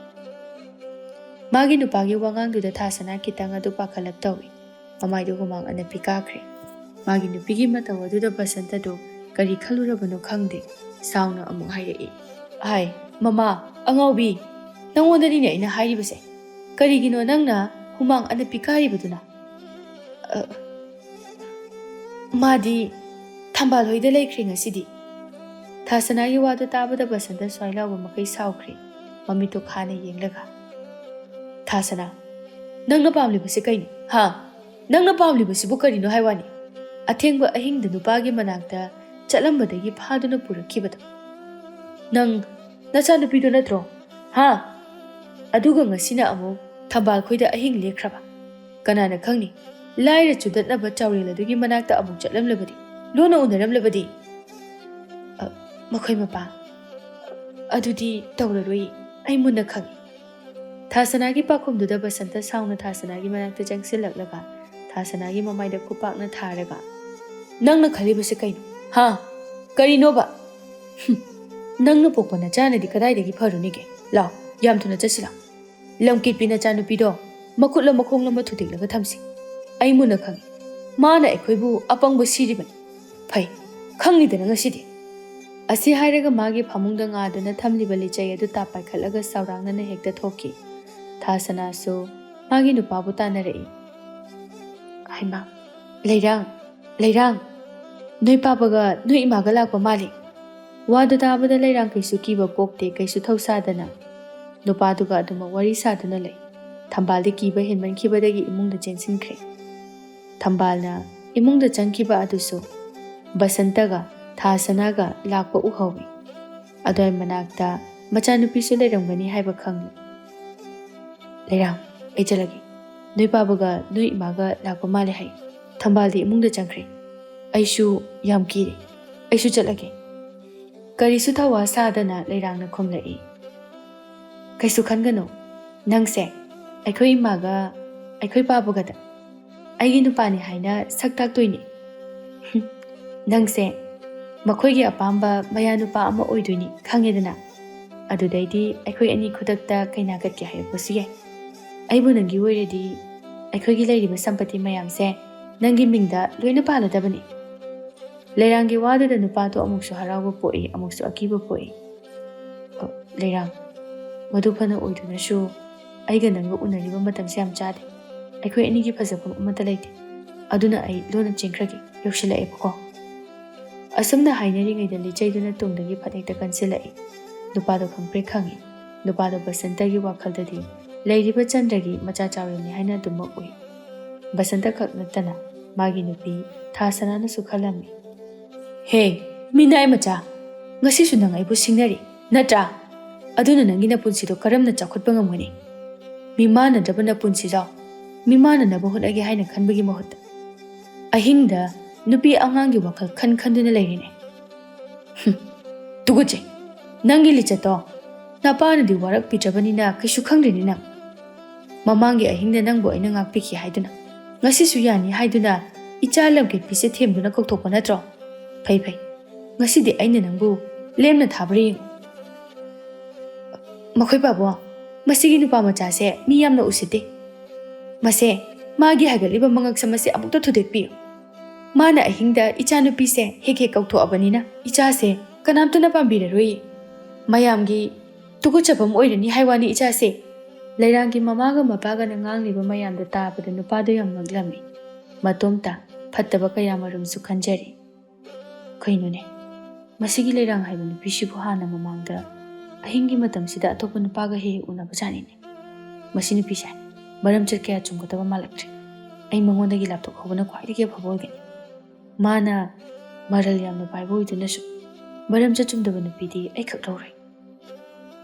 ꯃꯥꯒꯤ ꯅꯨꯄꯥꯒꯤ ꯋꯥꯉꯥꯡꯗꯨꯗ ꯊꯥꯁꯅꯥ ꯈꯤꯇꯪ ꯑꯗꯨ ꯄꯥꯈꯠꯂꯞ ꯇꯧꯏ꯫ ꯃꯃꯥꯏꯗꯨ ꯍꯨꯃꯥꯡ ꯑꯅꯞꯄꯤ ꯀꯥꯈ꯭ꯔꯦ꯫ ꯃꯥꯒꯤ ꯅꯨꯄꯤꯒꯤ ꯃꯇꯧ ꯑꯗꯨꯗ ꯕꯁꯟꯇꯗꯨ ꯀꯔꯤ ꯈꯜꯂꯨꯔꯕꯅꯣ ꯈꯪꯗꯦ꯫ ꯁꯥꯎꯅ ꯑꯃꯨꯛ ꯍꯥꯏꯔꯛꯏ꯫ "ꯍꯥꯏ, ꯃꯃꯥ, ꯑꯉꯥꯎꯕꯤ, ꯅꯪꯉꯣꯟꯗꯅꯤꯅꯦ ꯑꯩꯅ ꯍꯥꯏꯔꯤꯕꯁꯦ꯫ ꯀꯔꯤꯒꯤꯅꯣ ꯅꯪꯅ ꯍꯨꯃꯥꯡ ꯑꯅꯞꯄꯤ ꯀꯥꯔꯤꯕꯗꯨꯅ?" "ꯑ, ꯃꯥꯗꯤ ꯊꯝꯕꯥꯜ ꯍꯣꯏꯗ ꯂꯩꯈ꯭ꯔꯦ ꯉꯁꯤꯗꯤ"꯫ ꯊꯥꯁꯅꯥꯒꯤ ꯋꯥꯗꯨ ꯇꯥꯕꯗ ꯕꯁꯟꯇ ꯁ꯭ꯋꯥꯏ ꯂꯥꯎꯕ ꯃꯈꯩ ꯁꯥꯎꯈ꯭ꯔꯦ, ꯃꯃꯤꯠꯇꯨ ꯈꯥꯅ ꯌꯦꯡꯂꯒ꯫ "ꯊꯥꯁꯅꯥ, ꯅꯪꯅ ꯄꯥꯝꯂꯤꯕꯁꯤ ꯀꯩꯅꯣ? ꯍꯥ? ꯅꯪꯅ ꯄꯥꯝꯂꯤꯕꯁꯤꯕꯨ ꯀꯔꯤꯅꯣ ꯍꯥꯏ ꯋꯥꯅꯤ? ꯑꯊꯦꯡꯕ ꯑꯍꯤꯡꯗ ꯅꯨꯄꯥꯒꯤ ꯃꯅꯥꯛꯇ ꯆꯠꯂꯝꯕꯗꯒꯤ ꯐꯥꯗꯨꯅ ꯄꯨꯔꯛꯈꯤꯕꯗꯣ? ꯅꯪ ꯅꯆꯥꯅꯨꯄꯤꯗꯣ ꯅꯠꯇ꯭ꯔꯣ? ꯍꯥ? ꯑꯗꯨꯒ ꯉꯁꯤꯅ ꯑꯃꯨꯛ ꯊꯝꯕꯥꯜ ꯈꯣꯏꯗ ꯑꯍꯤꯡ ꯂꯦꯛꯈ꯭ꯔꯕ? ꯀꯅꯥꯅ ꯈꯪꯅꯤ? ꯂꯥꯏꯔ ꯆꯨꯗꯠꯅꯕ ꯆꯥꯎꯔꯦꯜ ꯑꯗꯨꯒꯤ ꯃꯅꯥꯛꯇ ꯑꯃꯨꯛ ꯆꯠꯂꯝꯂꯕꯗꯤ, ꯂꯣꯟꯅ ꯎꯅꯔꯝꯂꯕꯗꯤ?" "ꯑ, ꯃꯈꯣꯏ ꯃꯄꯥ, ꯑꯗꯨꯗꯤ ꯇꯧꯔꯔꯣꯏ, ꯑꯩ ꯃꯨꯟꯅ ꯈꯪꯏ"꯫ ꯊꯥꯁꯅꯥꯒꯤ ꯄꯥꯎꯈꯨꯝꯗꯨꯗ ꯕꯁꯟꯇ ꯁꯥꯎꯅ ꯊꯥꯁꯅꯥꯒꯤ ꯃꯅꯥꯛꯇ ꯆꯪꯁꯤꯜꯂꯛꯂꯒ ꯊꯥꯁꯅꯥꯒꯤ ꯃꯃꯥꯏꯗ ꯈꯨꯄꯥꯛꯅ ꯊꯥꯔꯒ, "ꯅꯪꯅ ꯈꯜꯂꯤꯕꯁꯤ ꯀꯩꯅꯣ? ꯍꯥ? ꯀꯔꯤꯅꯣꯕ? ꯍꯨꯝ, ꯅꯪꯅ ꯄꯣꯛꯄ ꯅꯆꯥꯅꯗꯤ ꯀꯗꯥꯏꯗꯒꯤ ꯐꯔꯨꯅꯤꯒꯦ? ꯂꯥꯎ, ꯌꯥꯝ ꯊꯨꯅ ꯆꯠꯁꯤ ꯂꯥꯎ꯫ ꯂꯝꯀꯦꯠꯄꯤ ꯅꯆꯥꯅꯨꯄꯤꯗꯣ ꯃꯈꯨꯠꯂ ꯃꯈꯣꯡꯂ ꯑꯃ ꯊꯨꯗꯦꯛꯂꯒ ꯊꯝꯁꯤ꯫ ꯑꯩ ꯃꯨꯟꯅ ꯈꯪꯏ, ꯃꯥꯅ ꯑꯩꯈꯣꯏꯕꯨ ꯑꯄꯪꯕ ꯁꯤꯔꯤꯕꯅꯤ꯫ ꯐꯩ, ꯈꯪꯂꯤꯗꯅ ꯉꯁꯤꯗꯤ"꯫ ꯑꯁꯤ ꯍꯥꯏꯔꯒ ꯃꯥꯒꯤ ꯐꯃꯨꯡꯗ ꯉꯥꯗꯨꯅ ꯊꯝꯂꯤꯕ ꯂꯤꯆꯩ ꯑꯗꯨ ꯇꯥꯞ ꯄꯥꯏꯈꯠꯂꯒ ꯁꯥꯎꯔꯥꯡꯅꯅ ꯍꯦꯛꯇ ꯊꯣꯛꯈꯤ꯫ ꯊꯥꯁꯅꯥꯁꯨ ꯃꯥꯒꯤ ꯅꯨꯄꯥꯕꯨ ꯇꯥꯟꯅꯔꯛꯏ꯫ "ꯍꯩꯃꯥ, ꯂꯩꯔꯥꯡ, ꯂꯩꯔꯥꯡ, ꯅꯣꯏ ꯄꯥꯕꯒ ꯅꯣꯏ ꯏꯃꯥꯒ ꯂꯥꯛꯄ ꯃꯥꯜꯂꯤ"꯫ ꯋꯥꯗꯨ ꯇꯥꯕꯗ ꯂꯩꯔꯥꯡ ꯀꯩꯁꯨ ꯀꯤꯕ ꯄꯣꯛꯇꯦ, ꯀꯩꯁꯨ ꯊꯧꯁꯥꯗꯅ ꯅꯨꯄꯥꯗꯨꯒ ꯑꯗꯨꯃꯛ ꯋꯥꯔꯤ ꯁꯥꯗꯨꯅ ꯂꯩ꯫ ꯊꯝꯕꯥꯜꯗꯤ ꯀꯤꯕ ꯍꯦꯟꯃꯟꯈꯤꯕꯗꯒꯤ ꯏꯃꯨꯡꯗ ꯆꯦꯟꯁꯤꯟꯈ꯭ꯔꯦ꯫ ꯊꯝꯕꯥꯜꯅ ꯏꯃꯨꯡꯗ ꯆꯪꯈꯤꯕ ꯑꯗꯨꯁꯨ ꯕꯁꯟꯇꯒ ꯊꯥꯁꯅꯥꯒ ꯂꯥꯛꯄ ꯎꯍꯧꯏ꯫ ꯑꯗꯨꯋꯥꯏ ꯃꯅꯥꯛꯇ ꯃꯆꯥꯅꯨꯄꯤꯁꯨ ꯂꯩꯔꯝꯒꯅꯤ ꯍꯥꯏꯕ ꯈꯪꯂꯦ꯫ "ꯂꯩꯔꯥꯡ, ꯑꯩ ꯆꯠꯂꯒꯦ꯫ ꯅꯣꯏ ꯄꯥꯕꯒ ꯅꯣꯏ ꯏꯃꯥꯒ ꯂꯥꯛꯄ ꯃꯥꯜꯂꯦ ꯍꯥꯏ꯫ ꯊꯝꯕꯥꯜꯗꯤ ꯏꯃꯨꯡꯗ ꯆꯪꯈ꯭ꯔꯦ꯫ ꯑꯩꯁꯨ ꯌꯥꯝ ꯀꯤꯔꯦ꯫ ꯑꯩꯁꯨ ꯆꯠꯂꯒꯦ"꯫ ꯀꯔꯤꯁꯨ ꯊꯧꯋꯥ ꯁꯥꯗꯅ ꯂꯩꯔꯥꯡꯅ ꯈꯨꯝꯂꯛꯏ꯫ "ꯀꯩꯁꯨ ꯈꯟꯒꯅꯨ꯫ ꯅꯪꯁꯦ ꯑꯩꯈꯣꯏ ꯏꯃꯥꯒ ꯑꯩꯈꯣꯏ ꯄꯥꯕꯒꯗ ꯑꯩꯒꯤ ꯅꯨꯄꯥꯅꯤ ꯍꯥꯏꯅ ꯁꯛ ꯇꯥꯛꯇꯣꯏꯅꯤ꯫ ꯍꯨꯝ, ꯅꯪꯁꯦ ꯃꯈꯣꯏꯒꯤ ꯑꯄꯥꯝꯕ ꯃꯌꯥ ꯅꯨꯄꯥ ꯑꯃ ꯑꯣꯏꯗꯣꯏꯅꯤ, ꯈꯪꯉꯦꯗꯅ? ꯑꯗꯨꯗꯩꯗꯤ ꯑꯩꯈꯣꯏ ꯑꯅꯤ ꯈꯨꯗꯛꯇ ꯀꯩꯅꯥ ꯀꯠꯀꯦ ꯍꯥꯏꯔꯛꯄꯁꯨ ꯌꯥꯏ꯫ ꯑꯩꯕꯨ ꯅꯪꯒꯤ ꯑꯣꯏꯔꯗꯤ ꯑꯩꯈꯣꯏꯒꯤ ꯂꯩꯔꯤꯕ ꯁꯝꯄꯇꯤ ꯃꯌꯥꯝꯁꯦ ꯅꯪꯒꯤ ꯃꯤꯡꯗ ꯂꯣꯏꯅ ꯄꯥꯜꯂꯗꯕꯅꯤ"꯫ ꯂꯩꯔꯥꯡꯒꯤ ꯋꯥꯗꯨꯗ ꯅꯨꯄꯥꯗꯣ ꯑꯃꯨꯛꯁꯨ ꯍꯔꯥꯎꯕ ꯄꯣꯛꯏ, ꯑꯃꯨꯛꯁꯨ ꯑꯀꯤꯕ ꯄꯣꯛꯏ꯫ "ꯑ, ꯂꯩꯔꯥꯡ, ꯃꯗꯨ ꯐꯅ ꯑꯣꯏꯗꯨꯅꯁꯨ ꯑꯩꯒ ꯅꯪꯒ ꯎꯅꯔꯤꯕ ꯃꯇꯝꯁꯦ ꯌꯥꯝ ꯆꯥꯗꯦ꯫ ꯑꯩꯈꯣꯏ ꯑꯅꯤꯒꯤ ꯐꯖꯐꯝ ꯑꯃꯠꯇ ꯂꯩꯇꯦ꯫ ꯑꯗꯨꯅ ꯑꯩ ꯂꯣꯟꯅ ꯆꯦꯟꯈ꯭ꯔꯒꯦ, ꯌꯧꯁꯤꯜꯂꯛꯑꯦꯕꯀꯣ꯫ ꯑꯁꯨꯝꯅ ꯍꯥꯏꯅꯔꯤꯉꯩꯗ ꯂꯤꯆꯩꯗꯨꯅ ꯇꯨꯡꯗꯒꯤ ꯐꯠ ꯍꯦꯛꯇ ꯀꯟꯁꯤꯜꯂꯛꯏ꯫ ꯅꯨꯄꯥꯗꯣ ꯈꯪꯄ꯭ꯔꯦꯛ ꯈꯪꯉꯤ꯫ ꯅꯨꯄꯥꯗꯣ ꯕꯁꯟꯇꯒꯤ ꯋꯥꯈꯜꯗꯗꯤ ꯂꯩꯔꯤꯕ ꯆꯟꯗ꯭ꯔꯒꯤ ꯃꯆꯥ ꯆꯥꯎꯔꯦꯝꯅꯤ ꯍꯥꯏꯅ ꯑꯗꯨꯃꯛ ꯎꯏ꯫ ꯕꯁꯟꯇ ꯈꯛ ꯅꯠꯇꯅ ꯃꯥꯒꯤ ꯅꯨꯄꯤ ꯊꯥ ꯁꯅꯥꯅꯁꯨ ꯈꯜꯂꯝꯃꯤ꯫ "ꯍꯦ, ꯃꯤꯅꯥꯏ ꯃꯆꯥ, ꯉꯁꯤꯁꯨ ꯅꯪ ꯑꯩꯕꯨ ꯁꯤꯡꯅꯔꯤ ꯅꯠꯇ꯭ꯔꯥ? ꯑꯗꯨꯅ ꯅꯪꯒꯤ ꯅꯄꯨꯟꯁꯤꯗꯣ ꯀꯔꯝꯅ ꯆꯥꯎꯈꯠꯄ ꯉꯝꯒꯅꯤ? ꯃꯤꯃꯥꯟꯅꯗꯕ ꯅꯄꯨꯟꯁꯤꯗꯣ ꯃꯤꯃꯥꯟꯅꯅꯕ ꯍꯣꯠꯅꯒꯦ ꯍꯥꯏꯅ ꯈꯟꯕꯒꯤ ꯃꯍꯨꯠꯇ ꯑꯍꯤꯡꯗ ꯅꯨꯄꯤ ꯑꯉꯥꯡꯒꯤ ꯋꯥꯈꯜ ꯈꯟ ꯈꯟꯗꯨꯅ ꯂꯩꯔꯤꯅꯦ꯫ ꯍꯨꯝ, ꯇꯨꯀꯠꯆꯩ꯫ ꯅꯪꯒꯤ ꯂꯤꯆꯠꯇꯣ ꯅꯄꯥꯅꯗꯤ ꯋꯥꯔꯛꯄꯤꯗ꯭ꯔꯕꯅꯤꯅ ꯀꯩꯁꯨ ꯈꯪꯗ꯭ꯔꯤꯅꯤ ꯅꯪ꯫ ꯃꯃꯥꯡꯒꯤ ꯑꯍꯤꯡꯗ ꯅꯪꯕꯨ ꯑꯩꯅ ꯉꯥꯛꯄꯤꯈꯤ ꯍꯥꯏꯗꯨꯅ, ꯉꯁꯤꯁꯨ ꯌꯥꯅꯤ ꯍꯥꯏꯗꯨꯅ ꯏꯆꯥ ꯂꯝꯀꯦꯠꯄꯤꯁꯦ ꯊꯦꯝꯗꯨꯅ ꯀꯧꯊꯣꯛꯄ ꯅꯠꯇ꯭ꯔꯣ? ꯐꯩ ꯐꯩ, ꯉꯁꯤꯗꯤ ꯑꯩꯅ ꯅꯪꯕꯨ ꯂꯦꯝꯅ ꯊꯥꯕ꯭ꯔꯥ ꯌꯦꯡꯉꯨ꯫" "ꯃꯈꯣꯏ ꯄꯥꯕꯨꯡ, ꯃꯁꯤꯒꯤ ꯅꯨꯄꯥ ꯃꯆꯥꯁꯦ ꯃꯤ ꯌꯥꯝꯅ ꯎꯁꯤꯠꯇꯦ꯫ ꯃꯁꯦ, ꯃꯥꯒꯤ ꯍꯥꯏꯒꯠꯂꯤꯕ ꯃꯉꯛꯁꯝ ꯑꯁꯦ ꯑꯃꯨꯛꯇ ꯊꯨꯗꯦꯛꯄꯤꯌꯨ꯫ ꯃꯥꯅ ꯑꯍꯤꯡꯗ ꯏꯆꯥꯅꯨꯄꯤꯁꯦ ꯍꯦꯛ ꯍꯦꯛ ꯀꯧꯊꯣꯛꯑꯕꯅꯤꯅ ꯏꯆꯥꯁꯦ ꯀꯅꯥꯝꯇꯅ ꯄꯥꯝꯕꯤꯔꯔꯣꯏ꯫ ꯃꯌꯥꯝꯒꯤ ꯇꯨꯀꯠꯆꯐꯝ ꯑꯣꯏꯔꯅꯤ ꯍꯥꯏ ꯋꯥꯅꯤ ꯏꯆꯥꯁꯦ꯫" ꯂꯩꯔꯥꯡꯒꯤ ꯃꯃꯥꯒ ꯃꯄꯥꯒꯅ ꯉꯥꯡꯂꯤꯕ ꯃꯌꯥꯝꯗꯣ ꯇꯥꯕꯗ ꯅꯨꯄꯥꯗꯣ ꯌꯥꯝ ꯉꯛꯂꯝꯃꯤ꯫ ꯃꯇꯣꯝꯇ ꯐꯠꯇꯕ ꯀꯌꯥꯃꯔꯨꯝꯁꯨ ꯈꯟꯖꯔꯤ꯫ "ꯀꯩꯅꯣꯅꯦ, ꯃꯁꯤꯒꯤ ꯂꯩꯔꯥꯡ ꯍꯥꯏꯕ ꯅꯨꯄꯤꯁꯤꯕꯨ ꯍꯥꯟꯅ ꯃꯃꯥꯡꯗ ꯑꯍꯤꯡꯒꯤ ꯃꯇꯝꯁꯤꯗ ꯑꯇꯣꯞꯄ ꯅꯨꯄꯥꯒ ꯍꯦꯛ ꯍꯦꯛ ꯎꯅꯕꯖꯥꯠꯅꯤꯅꯦ꯫ ꯃꯁꯤ ꯅꯨꯄꯤꯁꯦ ꯃꯔꯝ ꯆꯠ ꯀꯌꯥ ꯆꯨꯝꯒꯗꯕ ꯃꯥꯜꯂꯛꯇ꯭ꯔꯦ꯫ ꯑꯩ ꯃꯉꯣꯟꯗꯒꯤ ꯂꯥꯞꯊꯣꯛꯍꯧꯕꯅ ꯈ꯭ꯋꯥꯏꯗꯒꯤ ꯑꯐꯕ ꯑꯣꯏꯒꯅꯤ꯫ ꯃꯥꯅ ꯃꯔꯜ ꯌꯥꯝꯅ ꯄꯥꯏꯕ ꯑꯣꯏꯗꯨꯅꯁꯨ ꯃꯔꯝ ꯆꯠ ꯆꯨꯝꯗꯕ ꯅꯨꯄꯤꯗꯤ ꯑꯩ ꯈꯛ ꯂꯧꯔꯣꯏ꯫"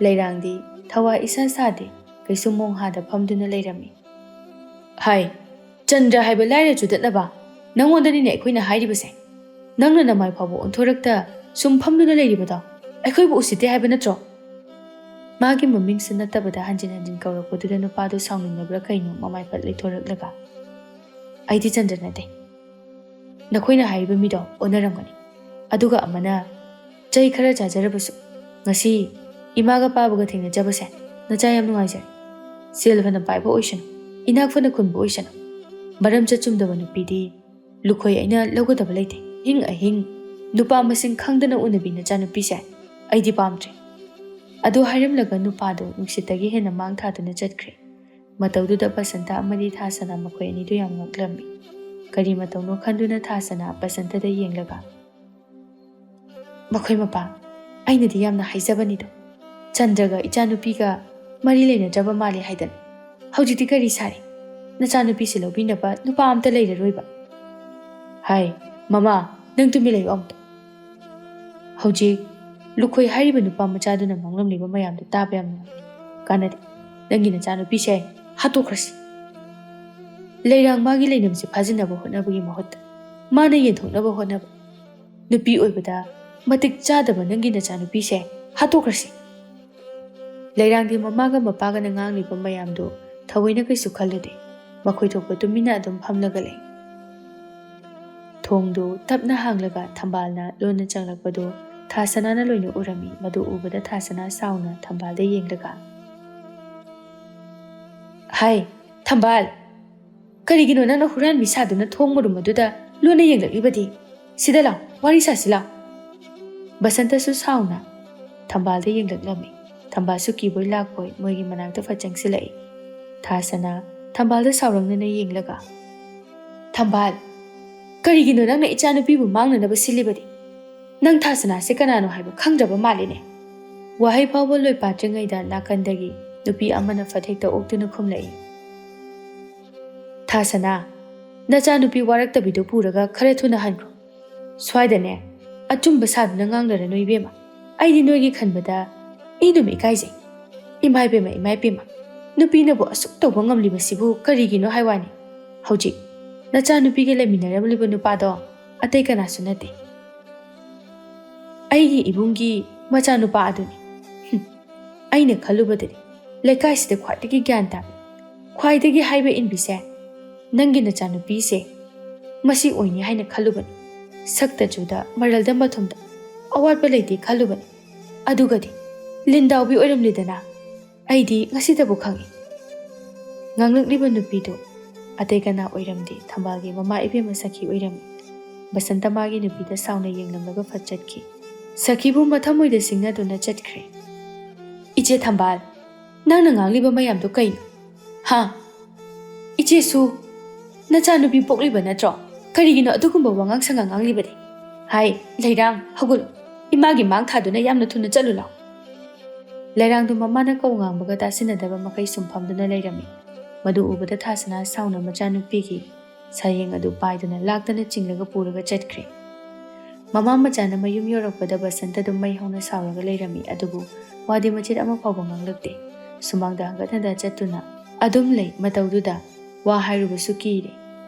ꯂꯩꯔꯥꯡꯗꯤ ꯊꯋꯥ ꯏꯁꯥ ꯁꯥꯗꯦ, ꯀꯩꯁꯨ ꯃꯣꯡꯍꯥꯗ ꯐꯝꯗꯨꯅ ꯂꯩꯔꯝꯃꯤ꯫ "ꯍꯥꯏ, ꯆꯟꯗ꯭ꯔ ꯍꯥꯏꯕ ꯂꯥꯏꯔ ꯆꯨꯗꯠꯅꯕ, ꯅꯪꯉꯣꯟꯗꯅꯤꯅꯦ ꯑꯩꯈꯣꯏꯅ ꯍꯥꯏꯔꯤꯕꯁꯦ꯫ ꯅꯪꯅ ꯅꯃꯥꯏ ꯐꯥꯎꯕ ꯑꯣꯟꯊꯣꯔꯛꯇ ꯁꯨꯝ ꯐꯝꯗꯨꯅ ꯂꯩꯔꯤꯕꯗꯣ ꯑꯩꯈꯣꯏꯕꯨ ꯎꯁꯤꯠꯇꯦ ꯍꯥꯏꯕ ꯅꯠꯇ꯭ꯔꯣ?" ꯃꯥꯒꯤ ꯃꯃꯤꯡꯁꯨ ꯅꯠꯇꯕꯗ ꯍꯟꯖꯤꯟ ꯍꯟꯖꯤꯟ ꯀꯧꯔꯛꯄꯗꯨꯗ ꯅꯨꯄꯥꯗꯨ ꯁꯥꯎꯅꯤꯡꯂꯕ꯭ꯔꯥ ꯀꯩꯅꯣ ꯃꯃꯥꯏ ꯄꯠ ꯂꯩꯊꯣꯔꯛꯂꯒ, "ꯑꯩꯗꯤ ꯆꯟꯗ꯭ꯔ ꯅꯠꯇꯦ꯫ ꯅꯈꯣꯏꯅ ꯍꯥꯏꯔꯤꯕ ꯃꯤꯗꯣ ꯑꯣꯟꯅꯔꯝꯒꯅꯤ꯫ ꯑꯗꯨꯒ ꯑꯃꯅ ꯆꯩ ꯈꯔ ꯆꯥꯖꯔꯕꯁꯨ ꯉꯁꯤ ꯏꯃꯥꯒ ꯄꯥꯕꯒ ꯊꯦꯡꯅꯖꯕꯁꯦ ꯅꯆꯥ ꯌꯥꯝ ꯅꯨꯡꯉꯥꯏꯖꯔꯦ꯫ ꯁꯦꯜ ꯐꯅ ꯄꯥꯏꯕ ꯑꯣꯏꯁꯅꯨ, ꯏꯅꯥꯛ ꯐꯅ ꯈꯨꯟꯕ ꯑꯣꯏꯁꯅꯨ, ꯃꯔꯝ ꯆꯠ ꯆꯨꯝꯗꯕ ꯅꯨꯄꯤꯗꯤ ꯂꯨꯈꯣꯏ ꯑꯩꯅ ꯂꯧꯒꯗꯕ ꯂꯩꯇꯦ꯫ ꯑꯍꯤꯡ ꯑꯍꯤꯡ ꯅꯨꯄꯥ ꯃꯁꯤꯡ ꯈꯪꯗꯅ ꯎꯅꯕꯤ ꯅꯆꯥꯅꯨꯄꯤꯁꯦ ꯑꯩꯗꯤ ꯄꯥꯝꯗ꯭ꯔꯦ꯫" ꯑꯗꯨ ꯍꯥꯏꯔꯝꯂꯒ ꯅꯨꯄꯥꯗꯨ ꯅꯨꯡꯁꯤꯠꯇꯒꯤ ꯍꯦꯟꯅ ꯃꯥꯡ ꯊꯥꯗꯨꯅ ꯆꯠꯈ꯭ꯔꯦ꯫ ꯃꯇꯧꯗꯨꯗ ꯕꯁꯟꯇ ꯑꯃꯗꯤ ꯊꯥꯁꯅꯥ ꯃꯈꯣꯏ ꯑꯅꯤꯗꯨ ꯌꯥꯝ ꯉꯛꯂꯝꯃꯤ꯫ ꯀꯔꯤ ꯃꯇꯧꯅꯣ ꯈꯟꯗꯨꯅ ꯊꯥꯁꯅꯥ ꯕꯁꯟꯇꯗ ꯌꯦꯡꯂꯒ, "ꯃꯈꯣꯏ ꯃꯄꯥ, ꯑꯩꯅꯗꯤ ꯌꯥꯝꯅ ꯍꯥꯏꯖꯕꯅꯤꯗꯣ, ꯆꯟꯗ꯭ꯔꯒ ꯏꯆꯥꯅꯨꯄꯤꯒ ꯃꯔꯤ ꯂꯩꯅꯗ꯭ꯔꯕ ꯃꯥꯜꯂꯦ ꯍꯥꯏꯗꯅ꯫ ꯍꯧꯖꯤꯛꯇꯤ ꯀꯔꯤ ꯁꯥꯔꯤ? ꯅꯆꯥꯅꯨꯄꯤꯁꯦ ꯂꯧꯕꯤꯅꯕ ꯅꯨꯄꯥ ꯑꯝꯇ ꯂꯩꯔꯔꯣꯏꯕ?" "ꯍꯥꯏ, ꯃꯃꯥ, ꯅꯪ ꯇꯨꯃꯤꯟ ꯂꯩꯌꯨ ꯑꯃꯨꯛꯇ꯫ ꯍꯧꯖꯤꯛ ꯂꯨꯈꯣꯏ ꯍꯥꯏꯔꯤꯕ ꯅꯨꯄꯥ ꯃꯆꯥꯗꯨꯅ ꯉꯥꯡꯂꯝꯂꯤꯕ ꯃꯌꯥꯝꯗꯨ ꯇꯥꯕ ꯌꯥꯝ ꯅꯨꯡꯉꯥꯏ꯫ ꯀꯥꯟꯅꯗꯦ꯫ ꯅꯪꯒꯤ ꯅꯆꯥꯅꯨꯄꯤꯁꯦ ꯍꯥꯠꯇꯣꯛꯈ꯭ꯔꯁꯤ꯫ ꯂꯩꯔꯥꯡ ꯃꯥꯒꯤ ꯂꯩꯅꯕꯁꯦ ꯐꯥꯖꯤꯟꯅꯕ ꯍꯣꯠꯅꯕꯒꯤ ꯃꯍꯨꯠꯇ ꯃꯥꯅ ꯌꯦꯟꯊꯣꯛꯅꯕ ꯍꯣꯠꯅꯕ꯫ ꯅꯨꯄꯤ ꯑꯣꯏꯕꯗ ꯃꯇꯤꯛ ꯆꯥꯗꯕ ꯅꯪꯒꯤ ꯅꯆꯥꯅꯨꯄꯤꯁꯦ ꯍꯥꯠꯇꯣꯛꯈ꯭ꯔꯁꯤ꯫" ꯂꯩꯔꯥꯡꯗꯤ ꯃꯃꯥꯒ ꯃꯄꯥꯒꯅ ꯉꯥꯡꯂꯤꯕ ꯃꯌꯥꯝꯗꯨ ꯊꯑꯣꯏꯅ ꯀꯩꯁꯨ ꯈꯜꯂꯨꯗꯦ꯫ ꯃꯈꯣꯏ ꯊꯣꯛꯄ ꯇꯨꯃꯤꯟꯅ ꯑꯗꯨꯝ ꯐꯝꯂꯒ ꯂꯩ꯫ ꯊꯣꯡꯗꯨ ꯇꯞꯅ ꯍꯥꯡꯂꯒ ꯊꯝꯕꯥꯜꯅ ꯂꯣꯟꯅ ꯆꯪꯂꯛꯄꯗꯨ ꯊꯥꯁꯅꯥꯅ ꯂꯣꯏꯅ ꯎꯔꯝꯃꯤ꯫ ꯃꯗꯨ ꯎꯕꯗ ꯊꯥꯁꯅꯥ ꯁꯥꯎꯅ ꯊꯝꯕꯥꯜꯗ ꯌꯦꯡꯂꯒ, "ꯍꯥꯏ, ꯊꯝꯕꯥꯜ! ꯀꯔꯤꯒꯤꯅꯣ ꯅꯪꯅ ꯍꯨꯔꯥꯟꯕꯤ ꯁꯥꯗꯨꯅ ꯊꯣꯡ ꯃꯔꯨꯝ ꯑꯗꯨꯗ ꯂꯣꯟꯅ ꯌꯦꯡꯂꯛꯂꯤꯕꯗꯤ? ꯁꯤꯗ ꯂꯥꯎ, ꯋꯥꯔꯤ ꯁꯥꯁꯤ ꯂꯥꯎ꯫" ꯕꯁꯟꯇꯁꯨ ꯁꯥꯎꯅ ꯊꯝꯕꯥꯜꯗ ꯌꯦꯡꯂꯛꯂꯝꯃꯤ꯫ ꯊꯝꯕꯥꯜꯁꯨ ꯀꯤꯕꯣꯏ ꯂꯥꯛꯄꯣꯏ ꯃꯣꯏꯒꯤ ꯃꯅꯥꯛꯇ ꯐꯠ ꯆꯪꯁꯤꯜꯂꯛꯏ꯫ ꯊꯥꯁꯅꯥ ꯊꯝꯕꯥꯜꯗ ꯁꯥꯎꯔꯪꯅꯅ ꯌꯦꯡꯂꯒ, "ꯊꯝꯕꯥꯜ, ꯀꯔꯤꯒꯤꯅꯣ ꯅꯪꯅ ꯏꯆꯥꯅꯨꯄꯤꯕꯨ ꯃꯥꯡꯅꯅꯕ ꯁꯤꯜꯂꯤꯕꯗꯤ? ꯅꯪ ꯊꯥꯁꯅꯥꯁꯦ ꯀꯅꯥꯅꯣ ꯍꯥꯏꯕ ꯈꯪꯗ꯭ꯔꯕ ꯃꯥꯜꯂꯤꯅꯦ꯫" ꯋꯥꯍꯩ ꯐꯥꯎꯕ ꯂꯣꯏꯄꯥꯠꯇ꯭ꯔꯤꯉꯩꯗ ꯅꯥꯀꯟꯗꯒꯤ ꯅꯨꯄꯤ ꯑꯃꯅ ꯐꯠ ꯍꯦꯛꯇ ꯑꯣꯛꯇꯨꯅ ꯈꯨꯝꯂꯛꯏ꯫ "ꯊꯥꯁꯅꯥ, ꯅꯆꯥꯅꯨꯄꯤ ꯋꯥꯔꯛꯇꯕꯤꯗꯨ ꯄꯨꯔꯒ ꯈꯔ ꯊꯨꯅ ꯍꯟꯈ꯭ꯔꯣ꯫ ꯁ꯭ꯋꯥꯏꯗꯅꯦ ꯑꯆꯨꯝꯕ ꯁꯥꯗꯨꯅ ꯉꯥꯡꯅꯔꯅꯨ ꯏꯕꯦꯝꯃ꯫ ꯑꯩꯗꯤ ꯅꯣꯏꯒꯤ ꯈꯟꯕꯗ ꯑꯩ ꯑꯗꯨꯝ ꯏꯀꯥꯏꯖꯩ꯫ ꯏꯃꯥ ꯏꯕꯦꯝꯃ, ꯏꯃꯥ ꯏꯕꯦꯝꯃ, ꯅꯨꯄꯤꯅꯕꯨ ꯑꯁꯨꯛ ꯇꯧꯕ ꯉꯝꯂꯤꯕꯁꯤꯕꯨ ꯀꯔꯤꯒꯤꯅꯣ ꯍꯥꯏ ꯋꯥꯅꯤ꯫ ꯍꯧꯖꯤꯛ ꯅꯆꯥꯅꯨꯄꯤꯒ ꯂꯩꯃꯤꯟꯅꯔꯝꯂꯤꯕ ꯅꯨꯄꯥꯗꯣ ꯑꯇꯩ ꯀꯅꯥꯁꯨ ꯅꯠꯇꯦ꯫ ꯑꯩꯒꯤ ꯏꯕꯨꯡꯒꯤ ꯃꯆꯥꯅꯨꯄꯥ ꯑꯗꯨꯅꯤ꯫ ꯍꯨꯝ, ꯑꯩꯅ ꯈꯜꯂꯨꯕꯗꯗꯤ ꯂꯩꯀꯥꯏꯁꯤꯗ ꯈ꯭ꯋꯥꯏꯗꯒꯤ ꯒ꯭ꯌꯥꯟ ꯇꯥꯕꯤ, ꯈ꯭ꯋꯥꯏꯗꯒꯤ ꯍꯥꯏꯕ ꯏꯟꯕꯤꯁꯦ ꯅꯪꯒꯤ ꯅꯆꯥꯅꯨꯄꯤꯁꯦ ꯃꯁꯤ ꯑꯣꯏꯅꯤ ꯍꯥꯏꯅ ꯈꯜꯂꯨꯕꯅꯤ꯫ ꯁꯛꯇ ꯆꯨꯗ ꯃꯔꯜꯗ ꯃꯊꯨꯝꯗ ꯑꯋꯥꯠꯄ ꯂꯩꯇꯦ ꯈꯜꯂꯨꯕꯅꯤ꯫ ꯑꯗꯨꯒꯗꯤ ꯂꯤꯟꯗꯥꯎꯕꯤ ꯑꯣꯏꯔꯝꯂꯤꯗꯅ꯫ ꯑꯩꯗꯤ ꯉꯁꯤꯇꯕꯨ ꯈꯪꯏ꯫" ꯉꯥꯡꯂꯛꯂꯤꯕ ꯅꯨꯄꯤꯗꯨ ꯑꯇꯩ ꯀꯅꯥ ꯑꯣꯏꯔꯝꯗꯦ, ꯊꯝꯕꯥꯜꯒꯤ ꯃꯃꯥ ꯏꯕꯦꯝꯃ ꯁꯈꯤ ꯑꯣꯏꯔꯝꯃꯤ꯫ ꯕꯁꯟꯇ ꯃꯥꯒꯤ ꯅꯨꯄꯤꯗ ꯁꯥꯎꯅ ꯌꯦꯡꯂꯝꯂꯒ ꯐꯠ ꯆꯠꯈꯤ꯫ ꯁꯈꯤꯕꯨ ꯃꯊꯃꯣꯏꯗ ꯁꯤꯡꯅꯗꯨꯅ ꯆꯠꯈ꯭ꯔꯦ꯫ "ꯏꯆꯦ ꯊꯝꯕꯥꯜ, ꯅꯪꯅ ꯉꯥꯡꯂꯤꯕ ꯃꯌꯥꯝꯗꯨ ꯀꯩꯅꯣ? ꯍꯥ? ꯏꯆꯦꯁꯨ "ꯅꯆꯥꯅꯨꯄꯤ ꯄꯣꯛꯂꯤꯕ ꯅꯠꯇ꯭ꯔꯣ? ꯀꯔꯤꯒꯤꯅꯣ ꯑꯗꯨꯒꯨꯝꯕ ꯋꯥꯉꯥꯡ ꯁꯉꯥꯡ ꯉꯥꯡꯂꯤꯕꯗꯤ? ꯍꯥꯏ, ꯂꯩꯔꯥꯡ, ꯍꯧꯒꯠꯂꯨ꯫ ꯏꯃꯥꯒꯤ ꯃꯥꯡ ꯊꯥꯗꯨꯅ ꯌꯥꯝꯅ ꯊꯨꯅ ꯆꯠꯂꯨ ꯂꯥꯎ꯫" ꯂꯩꯔꯥꯡꯗꯨ ꯃꯃꯥꯅ ꯀꯧ ꯉꯥꯡꯕꯒ ꯇꯥꯁꯤꯟꯅꯗꯕ ꯃꯈꯩ ꯁꯨꯝ ꯐꯝꯗꯨꯅ ꯂꯩꯔꯝꯃꯤ꯫ ꯃꯗꯨ ꯎꯕꯗ ꯊꯥꯁꯅꯥ ꯁꯥꯎꯅ ꯃꯆꯥꯅꯨꯄꯤꯒꯤ ꯁꯥꯌꯦꯡ ꯑꯗꯨ ꯄꯥꯏꯗꯨꯅ ꯂꯥꯛꯇꯅ ꯆꯤꯡꯂꯒ ꯄꯨꯔꯒ ꯆꯠꯈ꯭ꯔꯦ꯫ ꯃꯃꯥ ꯃꯆꯥꯅ ꯃꯌꯨꯝ ꯌꯧꯔꯛꯄꯗ ꯕꯁꯟꯇꯗꯨ ꯃꯩ ꯍꯧꯅ ꯁꯥꯎꯔꯒ ꯂꯩꯔꯝꯃꯤ, ꯑꯗꯨꯕꯨ ꯋꯥꯗꯤ ꯃꯆꯦꯠ ꯑꯃ ꯐꯥꯎꯕ ꯉꯥꯡꯂꯛꯇꯦ꯫ ꯁꯨꯃꯥꯡꯗ ꯍꯪꯒꯠ ꯍꯟꯗ ꯆꯠꯇꯨꯅ ꯑꯗꯨꯝ ꯂꯩ꯫ ꯃꯇꯧꯗꯨꯗ ꯋꯥ ꯍꯥꯏꯔꯨꯕꯁꯨ ꯀꯤꯔꯦ꯫